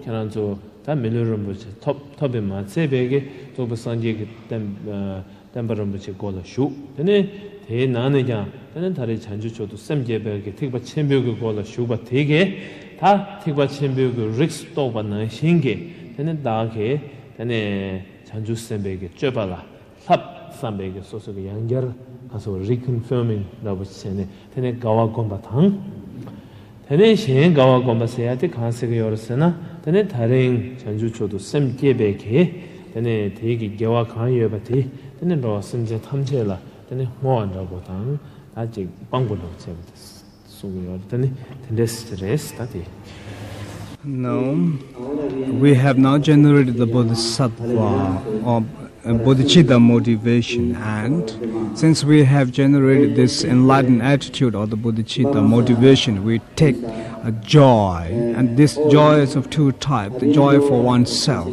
ཁྱེད་རང་ཚོ་ད་མི་ལུས་རིན་པོ་ཆེ་ཐོབ་ཐོབ་པས་མ་ཚད་པའི་གི་རྫོགས་པའི་སངས་རྒྱས་ཀྱི་བསྟན་བསྟན་པ་རིན་པོ་ཆེ་སྒོ་ལ་ཞུགས། དེ་ནས་དེའི་ནང་ནས་ཀྱང་དེ་ནས་ད་རེས་བྱང་ཆུབ་མཆོག་ཏུ་སེམས་བསྐྱེད་པའི་གི་ཐེག་པ་ཆེན་པོའི་གི་སྒོ་ལ་ཞུགས་པ་དེ་གས་ད་ཐེག་པ་ཆེན་པོའི་གི་རིགས་སུ་གཏོགས་པ་ནང་བཞིན་གྱི་ དེ་ནས་བདག་གིས་དེ་ནས་བྱང་ཆུབ་སེམས་དཔའི་གི་སྤྱོད་པ་ལ་ལྷབ་བསམ་པའི་གི་སོ་སོ་གི་ཡང་བསྐྱར་ག་སོ་reconfirming་འདྲ་པོ་བྱས་ནས་དེ་ནས་དགའ་བ་བསྒོམ་པ་དང་། དེ་ནས་གཞན་དགའ་བ་བསྒོམ་པ་ཟེར་ཡ་དེ་གང་ཟེར་གི་ཡོད་རེད་ཟེར་ན། དེ་ནས་ད་རིང་བྱང་ཆུབ་མཆོག་ཏུ་སེམས་བསྐྱེད་པའི་གི་དེ་ནས་དེའི་གི་དགེ་བ་གང་ཡོད་པ་དེ་དེ་ནས་འགྲོ་བ་སེམས་ཅན་ཐམས་ཅད་ལ་དེ་ནས་བསྔོ་བ་འདྲ་པོ་དང་ད་ཅིག་དཔང་པོ་འདྲ་པོ་བྱས་པ་དེ། གསུང་གི་ཡོད་རེད། ད་ནི་དེ་འདྲས་རེད་ད་དེ། Now, we have now generated the Bodhisattva or uh, Bodhicitta motivation, and since we have generated this enlightened attitude or the Bodhicitta motivation, we take a joy, and this joy is of two types: the joy for oneself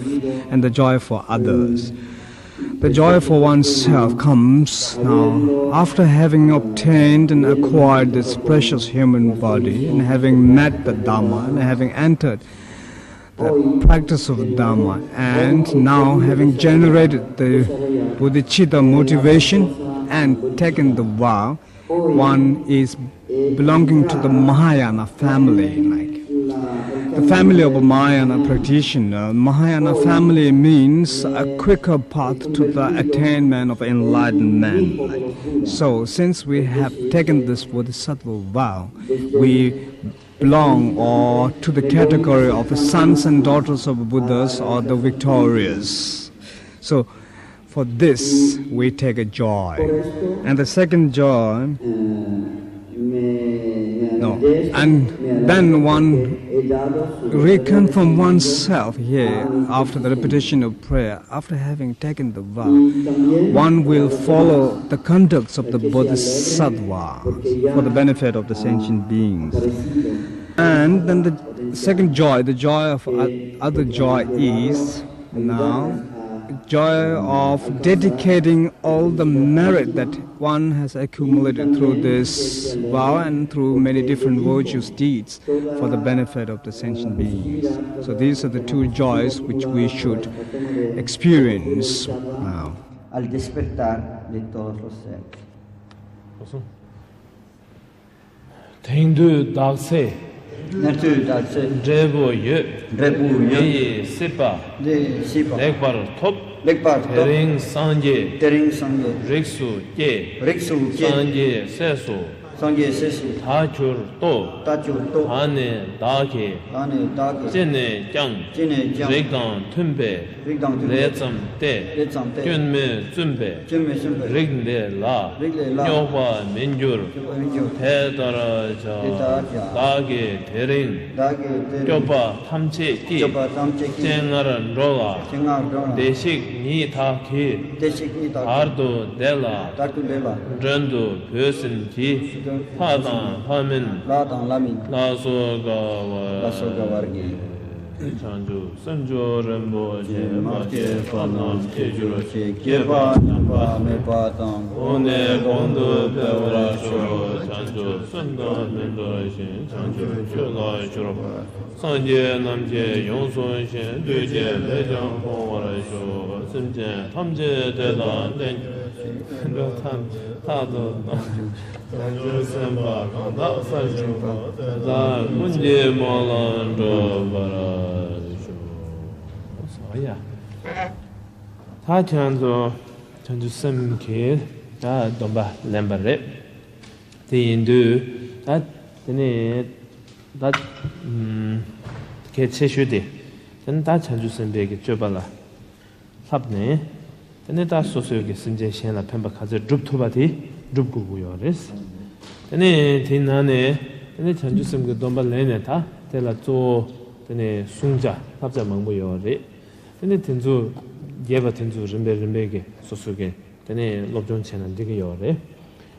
and the joy for others. The joy for oneself comes now after having obtained and acquired this precious human body and having met the Dhamma and having entered the practice of Dhamma and now having generated the bodhicitta motivation and taken the vow, one is belonging to the Mahayana family, like the family of a Mahayana practitioner. Mahayana family means a quicker path to the attainment of enlightenment. Like, so, since we have taken this bodhisattva vow, we belong or to the category of the sons and daughters of Buddhas or the victorious. So, for this, we take a joy. And the second joy, no, and then one reconfirm oneself here after the repetition of prayer, after having taken the vow, one will follow the conducts of the bodhisattva for the benefit of the sentient beings. And then the second joy, the joy of o- other joy is now joy of dedicating all the merit that one has accumulated through this vow and through many different virtuous deeds for the benefit of the sentient beings. So these are the two joys which we should experience now. Al despertar de todos los seres. དེང་དུས་བདག་ཚེ། དེང་དུས་བདག་ཚེ། འབྲས་བུ་ཡོད། འབྲས་བུ་ཡོད། འདི་ཡི་སྲིད་པ། འདི་ཡི་སྲིད་པ། ལེགས་པར་ཐོབ། ལེགས་པར་ཐོབ། དེ་རིང་སངས་རྒྱས། དེ་རིང་སངས་རྒྱས། རིགས་སུ་སྐྱེས། རིགས་སུ་སྐྱེས། སངས་རྒྱས་སྲས་སུ། སངས་རྒྱས་སྲས་སུ། ད་གྱུར་ཏོ། ད་གྱུར་ཏོ། ད་ནི་བདག་གིས། ད་ནི་བདག་གིས། ཅི་ནས་ཀྱང་། ཅི་ནས་ཀྱང་། རིགས་དང་མཐུན་པའི། རིགས་དང་མཐུན་པའི། ལས་བརྩམས་ཏེ། ལས་བརྩམས་ཏེ། སྐྱོན་མེད་བཙུན་པའི། སྐྱོན་མེད་བཙུན་པའི། རིགས་འདི་ལ། རིགས་འདི་ལ། རྙོག་པ་མི་འགྱུར། རྙོག་པ་མི་འགྱུར། དེ་ལྟར་བྱ། དེ་ལྟར་བྱ། བདག་གིས་དེ་རིང་། བདག་གིས་དེ་རིང་། སྐྱོབ་པ་ཐམས་ཅད་ཀྱི། སྐྱོབ་པ་ཐམས་ཅད་ཀྱི། སྤྱན་སྔར་འགྲོ་ལ། སྤྱན་སྔར་འགྲོ་ལ། བདེ་གཤེགས་ཉིད་བདག་གིས། བདེ་གཤེགས་ཉིད་བདག་གིས། བར་དུ་བདེ་ལ། བར་དུ་བདེ་ལ། མགྲོན་དུ་བོས་ཟིན་གྱི། ལྷ་དང་ལྷ་མིན། ལྷ་དང་ལྷ་མིན། ལ་སོགས་དགའ་བར། ལ་སོགས་དགའ་བར་གྱིས། བྱང་ཆུབ་སེམས་མཆོག་རིན་པོ་ཆེ། མ་སྐྱེས་པ་རྣམས་སྐྱེ་གྱུར་ཅིག། སྐྱེས་པ་ཉམས་པ་མེད་པ་དང་། གོང་ནས་གོང་དུ་འཕེལ་བར་ཤོག། བྱང་ཆུབ་སེམས་དང་མི་འབྲལ་ཞིང་། བྱང་ཆུབ་ཆོས་ལ་གྱུར་པ། སངས་རྒྱས་རྣམས་ཀྱིས་ཡོངས་སུ་ཞིང་། བདུད་ཀྱི་ལས་ཀྱང་སྤོང་བར་ཤོག། སེམས་ཅན་ཐམས་ཅད་བདེ་དང་ལྡན་གྱུར་ཅིག། དུད་འགྲོ་ཐམས་ཅད་རྟག་ཏུ་བདག་བྱང་ཆུབ་སེམས་དཔའ་གང་དག་སར་བཞུགས་པ། དེ་དག་ཀུན་གྱི་སྨོན་ལམ་འགྲུབ་པར་ཤོག། ད་ཁྱེད་ཚོ་བྱང་ཆུབ་སེམས་ཀྱི་ད་སྡོམ་པ་ལེན་པ་རེད། དེ་ཡིན་དུས་ད་དེ་ནས་ད་གལ་ཆེ་ཤོས་དེ་དེ་ནི་ད་བྱང་ཆུབ་སེམས་དཔའི་གི་སྤྱོད་པ་ལ། ལྷབ་ནས། དེ་ནས་ད་སོ་སོའི་གི་སེམས་ཅན་གཞན་ལ་ཕན་པ་ག་ཚོད་སྒྲུབ་ཐུབ་པ་དེ་སྒྲུབ་དགོས་ཀྱི་ཡོད་རེད། དེ་ནས་དེའི་ནང་ནས་དེ་ནས་བྱང་ཆུབ་སེམས་ཀྱི་སྡོམ་པ་ལེན་ནས་ད་དེ་ལ་གཙོ་བོ་དེ་ནས་བསྲུང་བྱ་བསླབ་བྱ་མང་པོ་ཡོད་རེད། དེ་ནས་དེ་ཚོ་རྒྱས་པ་དེ་ཚོ་རིམ་པས་རིམ་པས་ཀྱི་སོ་སོ་གི་དེ་ནས་སློབ་སྦྱོང་བྱས་ན་འགྲིག་གི་ཡོད་རེད།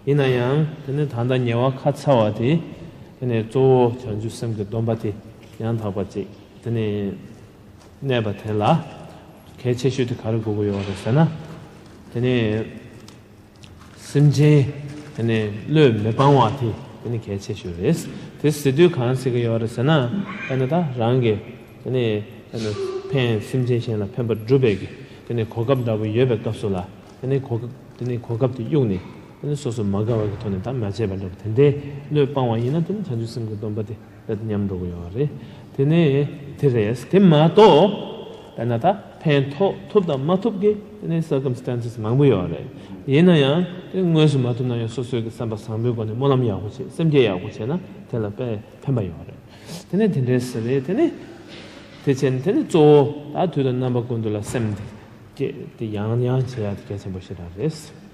ཡིན་ན་ཡང་དེ་ནས་ད་ལྟ་ཉེ་བ་ཁ་ཚ་བ་དེ་དེ་ནས་གཙོ་བོ་བྱང་ཆུབ་སེམས་ཀྱི་སྡོམ་པ་དེ་ཡང་དག་པ་ཅིག་དེ་ནས། གནས་པ་དེ་ལ་གལ་ཆེ་ཤོས་དེ་ག་རེ་དགོས་ཀྱི་ཡོད་རེད་ཟེར་ན། དེ་ནི་སེམས་ཅན་དེ་ནི་བློས་མི་སྤང་བ་དེ་དེ་ནི་གལ་ཆེ་ཤོས་རེད། དེ་ཟེར་དུས་གང་ཟེར་གྱི་ཡོད་རེད་ཟེར་ན། དེ་ནི་ད་རང་གི་དེ་ནི་དེ་ནི་ཕན་སེམས་ཅན་གཞན་ལ་ཕན་པ་སྒྲུབ་པའི་གི་དེ་ནི་གོ་སྐབས་འདྲ་པོ་ཡོད་པའི་སྐབས་སུ་ལ་དེ་ནི་གོ་སྐབས་དེ་ནི་གོ་སྐབས་དེ་གཡུགས་ནས་དེ་ནི་སོ་སོ་མ་དགའ་བ་གི་ཐོག་ནས་ད་མ་བྱས་པ་འདྲ་པོ་དེ་འདྲའི་བློས་སྤང་བ་ཡིན་ན་དེ་ནི་བྱང་ཆུབ་སེམས་ཀྱི་སྡོམ་པ་དེ། དེ་ཉམས་འགྲོ་གི་ཡོད་རེད། དེ་ནས་དེ་རེད། དེ་མ་གཏོགས་ དཔེར་ན་ད་ཕན་ཐོགས་ཐུབ་དང་མ་ཐུབ་ཀྱི་དེ་ནས་སར་ཀམ་སི་ཊན་སི་མང་པོ་ཡོད་རེད། ཡིན་ན་ཡང་དེ་དངོས་སུ་མ་ཐུབ་ན་ཡང་སོ་སོའི་གི་བསམ་པ་བཟང་པོའི་སྒོ་ནས་སྨོན་ལམ་ཡག་པོ་བྱེད། སེམས་བསྐྱེད་ཡག་པོ་བྱས་ན་དེ་ལ་དཔེ་ཕན་པ་ཡོད་རེད། དེ་ནས་དེ་འདྲའི་ཟེར་རེད། དེ་ནས་དེ་བྱས་ནས་དེ་ནས་གཙོ་བོ་ད་དུས་དང་རྣམ་པ་ཀུན་ཏུ་ལ་སེམས་དེ་བསྐྱེད་དེ་ཡང་ཡང་བྱེད་ཡག་དེ་གལ་ཆེན་པོ་ཞེ་དྲག་རེད།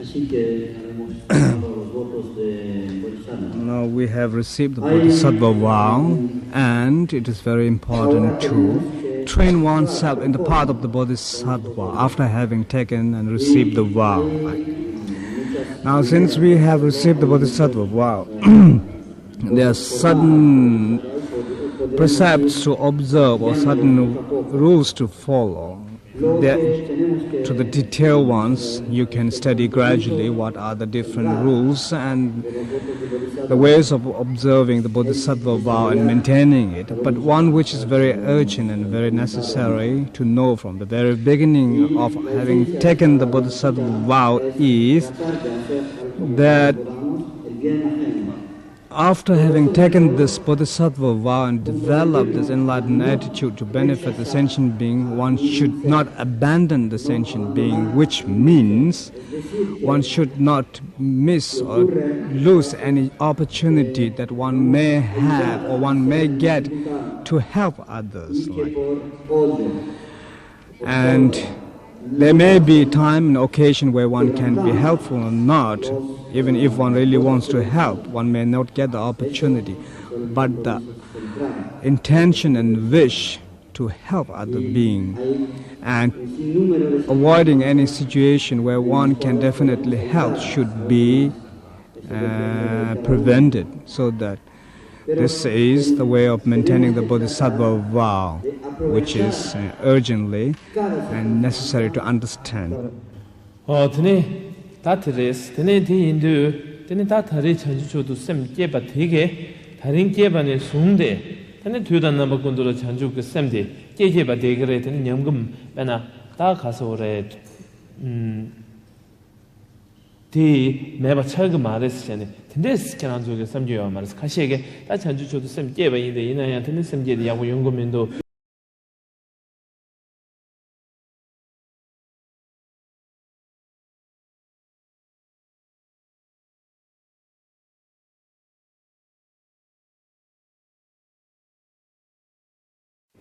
Así que haremos ahora los votos de Bodhisattva. Now we have received the Bodhisattva vow, and it is very important to train oneself in the path of the Bodhisattva after having taken and received the vow. Now, since we have received the Bodhisattva vow, there are certain precepts to observe or certain rules to follow. There, to the detailed ones, you can study gradually what are the different rules and the ways of observing the Bodhisattva vow and maintaining it. But one which is very urgent and very necessary to know from the very beginning of having taken the Bodhisattva vow is that after having taken this Bodhisattva vow and developed this enlightened attitude to benefit the sentient being, one should not abandon the sentient being, which means one should not miss or lose any opportunity that one may have or one may get to help others. Like, and there may be time and occasion where one can be helpful or not. Even if one really wants to help, one may not get the opportunity. But the intention and wish to help other being and avoiding any situation where one can definitely help should be uh, prevented, so that this is the way of maintaining the Bodhisattva vow, which is uh, urgently and necessary to understand. ཨོ་དེ་ནས་ད་དེ་རེད། དེ་ནས་དེ་ཡིན་དུས་དེ་ནས་ད་ད་རེས་བྱང་ཆུབ་མཆོག་ཏུ་སེམས་བསྐྱེད་པ་དེ་གས་ད་རིང་སྐྱེས་པ་ནས་བཟུང་སྟེ་དེ་ནས་དུས་དང་རྣམ་པ་ཀུན་ཏུ་ལ་བྱང་ཆུབ་ཀྱི་སེམས་དེ་སྐྱེ་སྐྱེས་པ་དེ་ག་རེད། དེ་ནས་ཉམས་གུམ་དཔེར་ན་ད་ག་ཟེར་བ་རེད། ཨུམ། དེ་མེད་པ་ཆགས་ཀྱི་མ་རེད་ཟེར་བྱས་ནས་དེ་འདྲས་ཁྱེད་རང་ཚོ་གིས་བསམ་རྒྱུ་ཡོད་མ་རེད། ཁ་ཤས་ཀྱིས་ད་བྱང་ཆུབ་མཆོག་ཏུ་སེམས་བསྐྱེད་པ་ཡིན་ཏེ་ཡིན་ན་ཡང་དེ་ནི་སེམས་བསྐྱེད་དེ་ཡག་པོ་ཡོང་གི་མི་འདུག་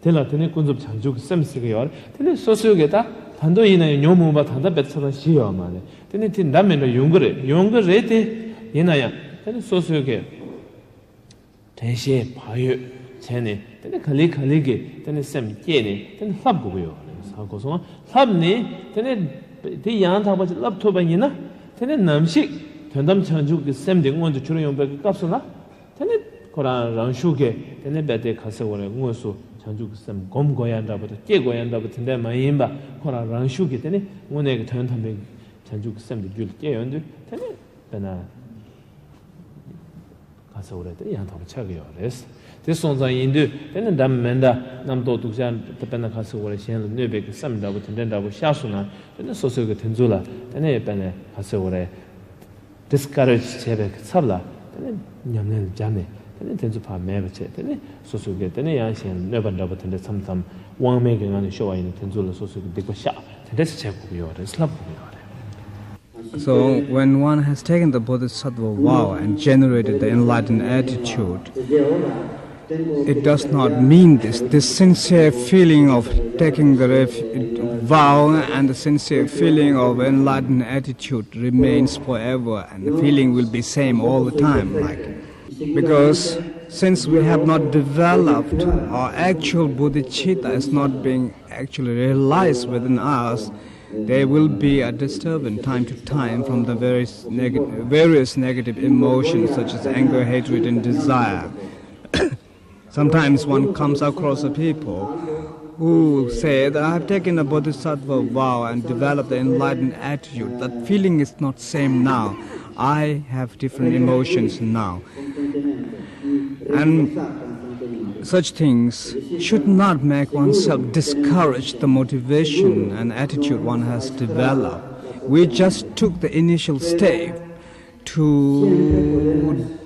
དེ་ལ་དེ་ནས་ཀུན་རྫོབ་བྱང་ཆུབ་ཀྱི་སེམས་ཟེར་གྱི་ཡོད་རེད། དེ་ནས་སོ་སོའི་གི་ད་ད་དུང་ཡིན་ན་ཡང་ཉོན་མོངས་པ་ད་ལྟ་བེད་ཚ་དང་ཞི་ཡོད་མ་རེད། དེ་ནས་དེ་འདྲ་མི་འདྲ་ཡོང་གི་རེད། ཡོང་གི་རེད་དེ། ཡིན་ན་ཡང་དེ་ནས་སོ་སོའི་གི་དྲན་ཤེས་བག་ཡོད་བྱས་ནས་དེ་ནས་ག་ལེ་ག་ལེ་གི་དེ་ནས་སེམས་བསྐྱེད་ནས་དེ་ནས་ལྷབ་དགོས་ཀྱི་ཡོད་རེད། ཧ་གོ་སོང་ང་། ལྷབ་ནས་དེ་ནས་དེ་ཡང་དག་པ་ཅིག་ལྷབ་ཐུབ་པ་ཡིན་ན་དེ་ནས་ནམ་ཞིག་དོན་དམ་བྱང་ཆུབ་ཀྱི་སེམས་དེ་མངོན་དུ་གྱུར་ཡོང་པའི་སྐབས་སུ་ལ། དེ་ནི་ཁོ་རང་རང་ཤུགས་ཀྱིས་དེ་ནི་རྦད་དེ་ག་ཟེར་དགོས་རེད། དངོས་སུ་བྱང་ཆུབ་ཀྱི་སེམས་སྒོམ་དགོས་ཡ་འདྲ་པོ་དང་སྐྱེ་དགོས་ཡ་འདྲ་པོ་དེ་འདྲ་མ་ཡིན་པ། ཁོ་རང་རང་ཤུགས་ཀྱིས་དེ་ནི་དངོས་གནས་ཀྱི་དོན་དམ་པའི་བྱང་ཆུབ་ཀྱི་སེམས་དེ་རྒྱུད་ལ་སྐྱེ་ཡོང་དུས་དེ་ནི་དཔེར་ན་ག་ཟེར་དགོས་རེད། དེ་ཡང་དག་པ་ཆགས་ཀྱི་ཡོད་རེད། དེ་སོང་ཙང་ཡིན་དུས་དེ་ནི་འདྲ་མི་འདྲ་རྣམ་རྟོག་སྡུག་ཅག་དེ་དཔེར་ན་ག་ཟེར་དགོས་རེད། གཞན་ལ་གནོད་པའི་གི་སེམས་འདྲ་པོ་དེ་འདྲ་འདྲ་པོ་ཤར་སོང་ན་དེ་ནི་སོ་སོའི་གི་དེ་ཚོ་ལ་དེ་ནི་དཔེར་ན་ག་ཟེར་དགོས་རེད། ཌི་སི་ཀ་རེཇ་བྱས་པའི་ཚབ་ལ་དེ་ནས་ཉམས་ལེན་ལ་སྦྱར་ནས་དེ་ནས་དེ་ཚོ་ཕར་མེད་པ་བྱས། དེ་ནས་སོ་སོ་གིས་དེ་ནས་ཡང་གཞན་གནོད་པ་འདྲ་པོ་དེ་འདྲ་མཚམས་མཚམས་དབང་མེད་ཀྱི་ངང་ནས་ཤོར་བ་ཡིན་ན་དེ་ཚོ་ལ་སོ་སོ་གིས་སྡིག་པ་བཤགས། དེ་འདྲ་ཞིག་བྱེད་དགོས་ཀྱི་ཡོད་རེད། ལྷབ་དགོས་ཀྱི་ཡོད་རེད། So, when one has taken the Bodhisattva vow and generated the enlightened attitude, it does not mean this, this sincere feeling of taking the ref- vow and the sincere feeling of enlightened attitude remains forever, and the feeling will be same all the time, like, because since we have not developed, our actual bodhicitta is not being actually realized within us, there will be a disturbance time to time from the various, neg- various negative emotions such as anger, hatred, and desire. Sometimes one comes across a people who say that I have taken a bodhisattva vow and developed the enlightened attitude. That feeling is not same now. I have different emotions now. And such things should not make oneself discourage the motivation and attitude one has developed. We just took the initial step to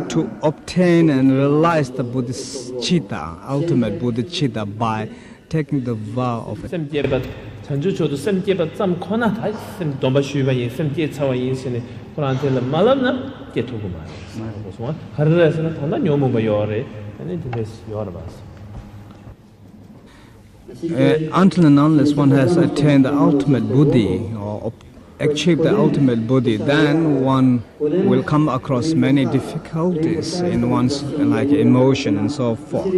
to obtain and realize the bodhicitta, ultimate bodhicitta, by taking the vow of it. སེམས་བསྐྱེད་པ། བྱང་ཆུབ་མཆོག་ཏུ་སེམས་བསྐྱེད་པ་ཙམ་ཁོ་ན་ད་སེམས་སྡོམ་པ་ཞུས་པ་ཡིན། སེམས་བསྐྱེད་ཚར་བ་ཡིན་ཟེར་ནས་ཁོ་རང་དེ་ལ་མ་ལབ་ན་སྐྱེ་ཐུབ་ཀྱི་མ་རེད། ག་རེ་རེད་ཟེར་ན་ད་ལྟ་ཉོན་མོངས་པ་ཡོད་རེད། ད་ནི་དེ་འདྲས་ཡོད་རེད་པ། Uh, until and unless one has attained the ultimate Bodhi or ob- achieved the ultimate Bodhi, then one will come across many difficulties in one's, like, emotion and so forth.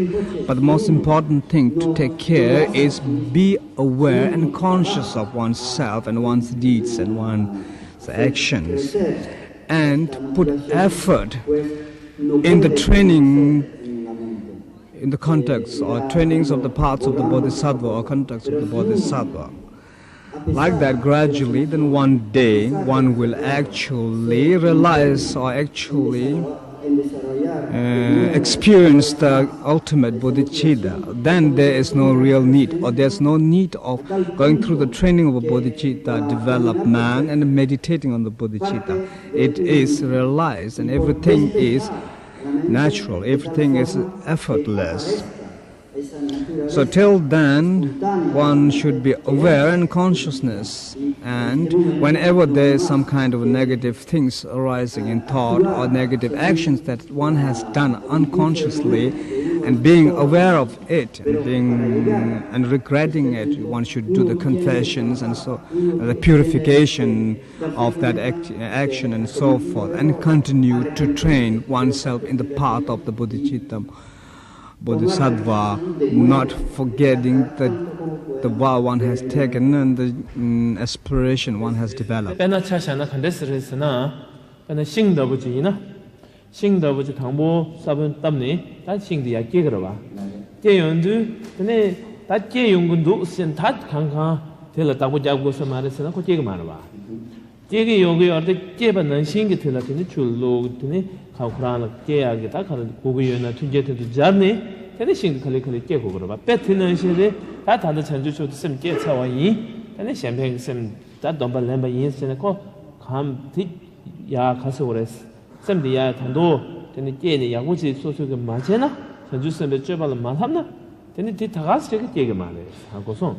But the most important thing to take care is be aware and conscious of oneself and one's deeds and one's actions, and put effort in the training in the context or trainings of the paths of the Bodhisattva or conducts of the Bodhisattva. Like that, gradually, then one day, one will actually realize or actually uh, experience the ultimate bodhicitta. Then there is no real need, or there's no need of going through the training of a bodhicitta development and meditating on the bodhicitta. It is realized, and everything is natural, everything is effortless. So till then, one should be aware and consciousness, and whenever there is some kind of negative things arising in thought or negative actions that one has done unconsciously, and being aware of it and being and regretting it, one should do the confessions and so the purification of that act, action and so forth, and continue to train oneself in the path of the bodhicitta. Bodhisattva, not forgetting the, the vow one has taken and the mm, aspiration one has developed. དཔེར་ན་ཆ་བཞག་ན་ག་འདྲས་རེད་ཟེར་ན། དཔེར་ན་ཤིང་འདྲ་པོ་ཅིག་ཡིན་ན། ཤིང་འདྲ་པོ་ཅིག་དང་པོ་ས་བོན་བཏབ་ནས་ད་ཤིང་དེ་ཡར་སྐྱེ་གི་རེད་པ། སྐྱེ་ཡོང་དུས་དེ་ནས་ད་སྐྱེ་ཡོང་གི་འདུག་ཟེར་ད་གང་གང་དེ་ལ་བདག་པོ་རྒྱག་དགོས་ས་མ་རེད་ཟེར་ན་ཁོ་སྐྱེ་གི་མ་རེད་པ། སྐྱེ་གི་ཡོང་གི་ཡོད་རེད། སྐྱེས་པ་ནང་བཞིན་གྱི་དེ་ལ་དེ་ནི་ཆུ་བླུགས། དེ་ནི་ཁ་ཁོ་རང་ལ་སྐྱེ་ཡག་གི་ད་ག་རེ་དགོས་ཀྱི་ཡོད་ན་མཐུན་རྐྱེན་དེ་ཚོ་སྦྱར་ནས་དེ་ནི་ཤིང་དེ་ག་ལེ་ག་ལེ་སྐྱེ་དགོས་ཀྱི་རེད་པ། དཔེ་དེ་ནང་བཞིན་རེད། ད་ད་ལྟ་བྱང་ཆུབ་མཆོག་ཏུ་སེམས་བསྐྱེད་ཚར་བ་ཡིན། དེ་ནི་གཞན་ཕན་གྱི་སེམས་ད་སྡོམ་པ་ལེན་པ་ཡིན་ཟེར་ནས་ཁོ་གམ་དེ་ཡ་ག་ཟེར་བ་རེད། སེམས་དེ་ཡ་ད་དོ་དེ་ནི་སྐྱེས་ནས་ཡག་པོ་ཅིག་སོ་སོས་ཀྱི་མ་བྱས་ན། བྱང་ཆུབ་སེམས་དཔའི་སྤྱོད་པ་ལ་མ་བསླབ་ན། དེ་ནི་དེ་ད་ག་ཟེ་གི་སྐྱེ་གི་མ་རེད་ཧ་གོ་སོང་།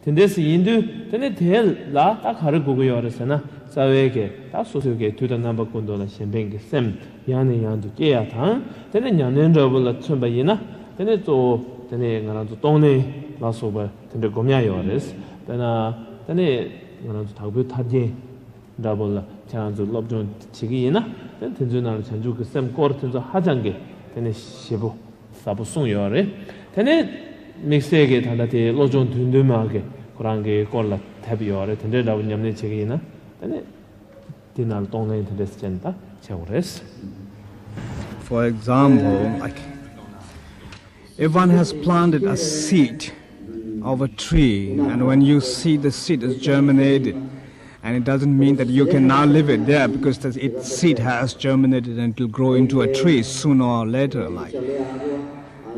དེ་འདྲས་ཡིན་དུས་དེ་ནི་དེ་ལ་ད་ག་རེ་དགོས་ཀྱི་ཡོད་རེད་ཟེར་ན། རྩ་བའི་གི་ད་སོ་སོའི་གི་དུས་དང་རྣམ་པ་ཀུན་ཏུ་ལ་གཞན་ཕན་གྱི་སེམས་ཡང་ནས་ཡང་དུ་སྐྱེ་ཡ་དང་། དེ་ནི་ཉམས་ལེན་འདྲ་བོ་ལ་མཚོན་པ་ཡིན་ན། དེ་ནི་གཙོ་བོ་དེ་ནི་ང་རང་ཚོ་གཏོང་ལེན་ལ་སོགས་པ་དེ་འདྲ་སྒོམ་ཡ་ཡོད་རེད། དཔེར་ན་དེ་ནི་ང་རང་ཚོ་དྭགས་པོའི་ཐར་རྒྱན་འདྲ་པོ་ལ་ཁྱེད་རང་ཚོས་སློབ་སྦྱོང་བྱེད་ཀྱི་ཡིན་ན། དེ་དེ་ཚོའི་ནང་ལ་བྱང་ཆུབ་ཀྱི་སེམས་སྐོར་དེ་ཚོ་ཧ་ཅང་གི་དེ་ནི་ཞིབ་པོ་ཟབ་པོ་གསུངས་ཡོད་རེད། དེ་ནི་དམིགས་བསལ་གྱི་ད་ལྟ་དེ་བློ་སྦྱོང་བདུན་བདུན་མ་གི་ཁོ་རང་གི་སྐོར་ལ་དེབ་ཡོད་རེད། དེ་འདྲའི་འདྲ་པོ་ཉམས་ལེན་བྱེད་ཀྱི་ཡིན་ན་དེ་ནི་དེ་ནང་ལ་གཏོང་ལེན་དེ་འདྲས་བྱས་ནས་ད་བྱེད་དགོས་རེད། For example, like, if one has planted a seed of a tree, and when you see the seed is germinated, and it doesn't mean that you can now leave it there because the, its seed has germinated and it will grow into a tree sooner or later. Like,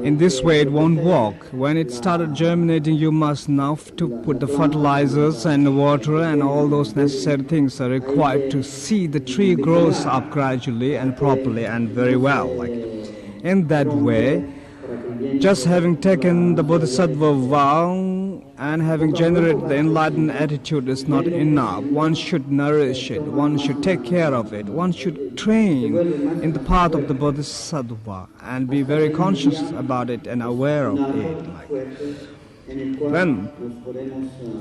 in this way, it won't work. When it started germinating, you must now to put the fertilizers and water and all those necessary things are required to see the tree grows up gradually and properly and very well. Like, in that way, just having taken the Bodhisattva vow and having generated the enlightened attitude is not enough. One should nourish it, one should take care of it, one should train in the path of the Bodhisattva and be very conscious about it and aware of it. Like, then,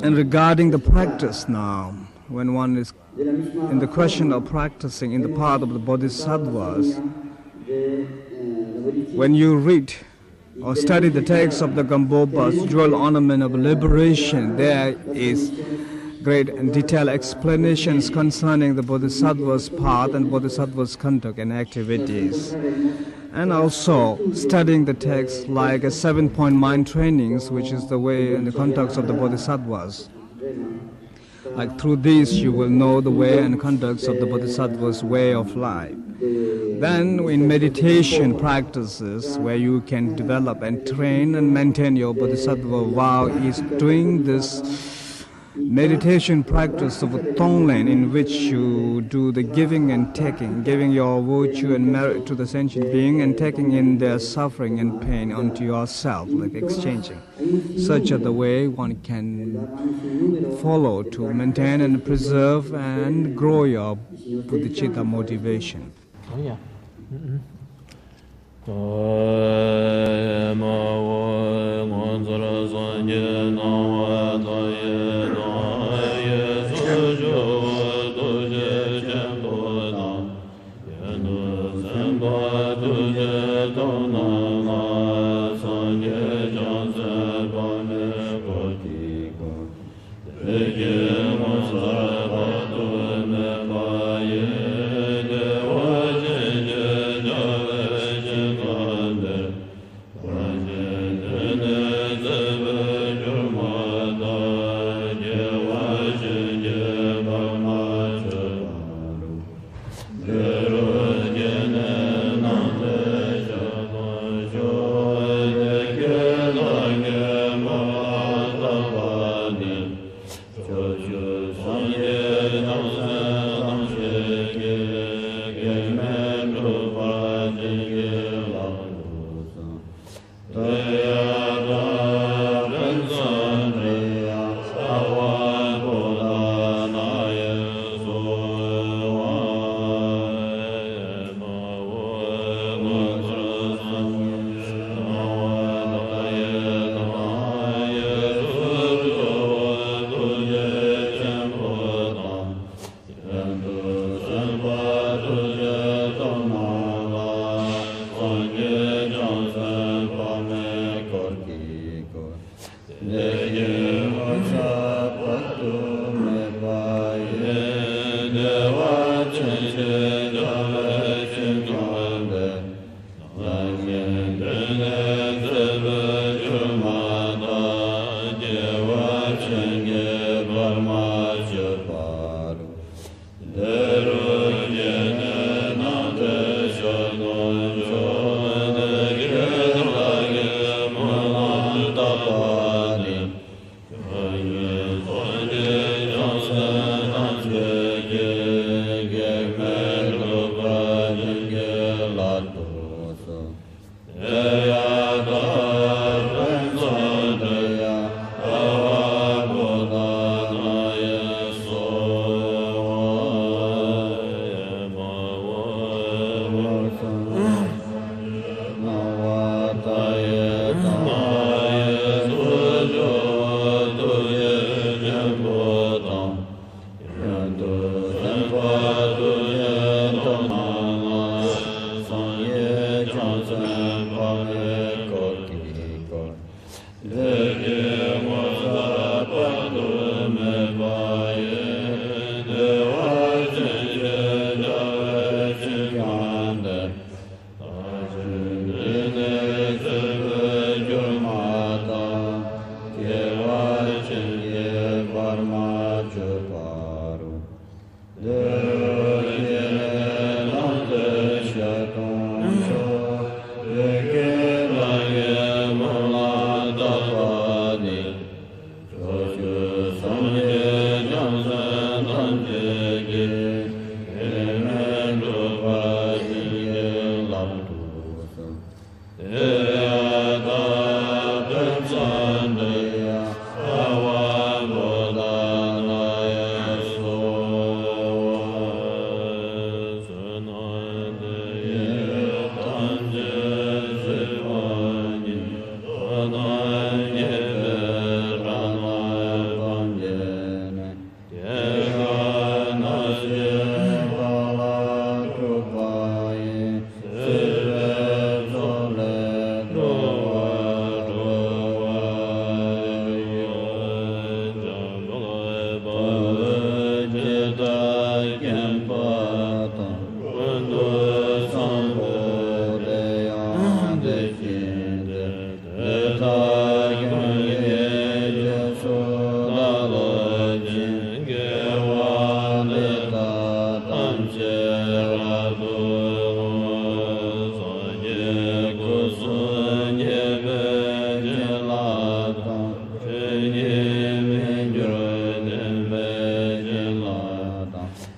and regarding the practice now, when one is in the question of practicing in the path of the Bodhisattvas, when you read or study the text of the Gambopa's jewel ornament of liberation, there is great and detailed explanations concerning the Bodhisattva's path and Bodhisattva's conduct and activities. And also studying the text like a seven-point mind trainings, which is the way and the conducts of the Bodhisattvas. Like, through this, you will know the way and conducts of the Bodhisattva's way of life. Then, in meditation practices, where you can develop and train and maintain your Bodhisattva vow, is doing this Meditation practice of Tonglen, in which you do the giving and taking, giving your virtue and merit to the sentient being and taking in their suffering and pain onto yourself, like exchanging. Such are the way one can follow to maintain and preserve and grow your bodhicitta motivation.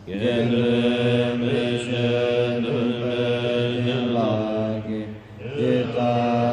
དགེ་འདུན་པའི་ཞལ་འདོན་པའི་ཡན་ལག་གི་ཇི་ལྟར་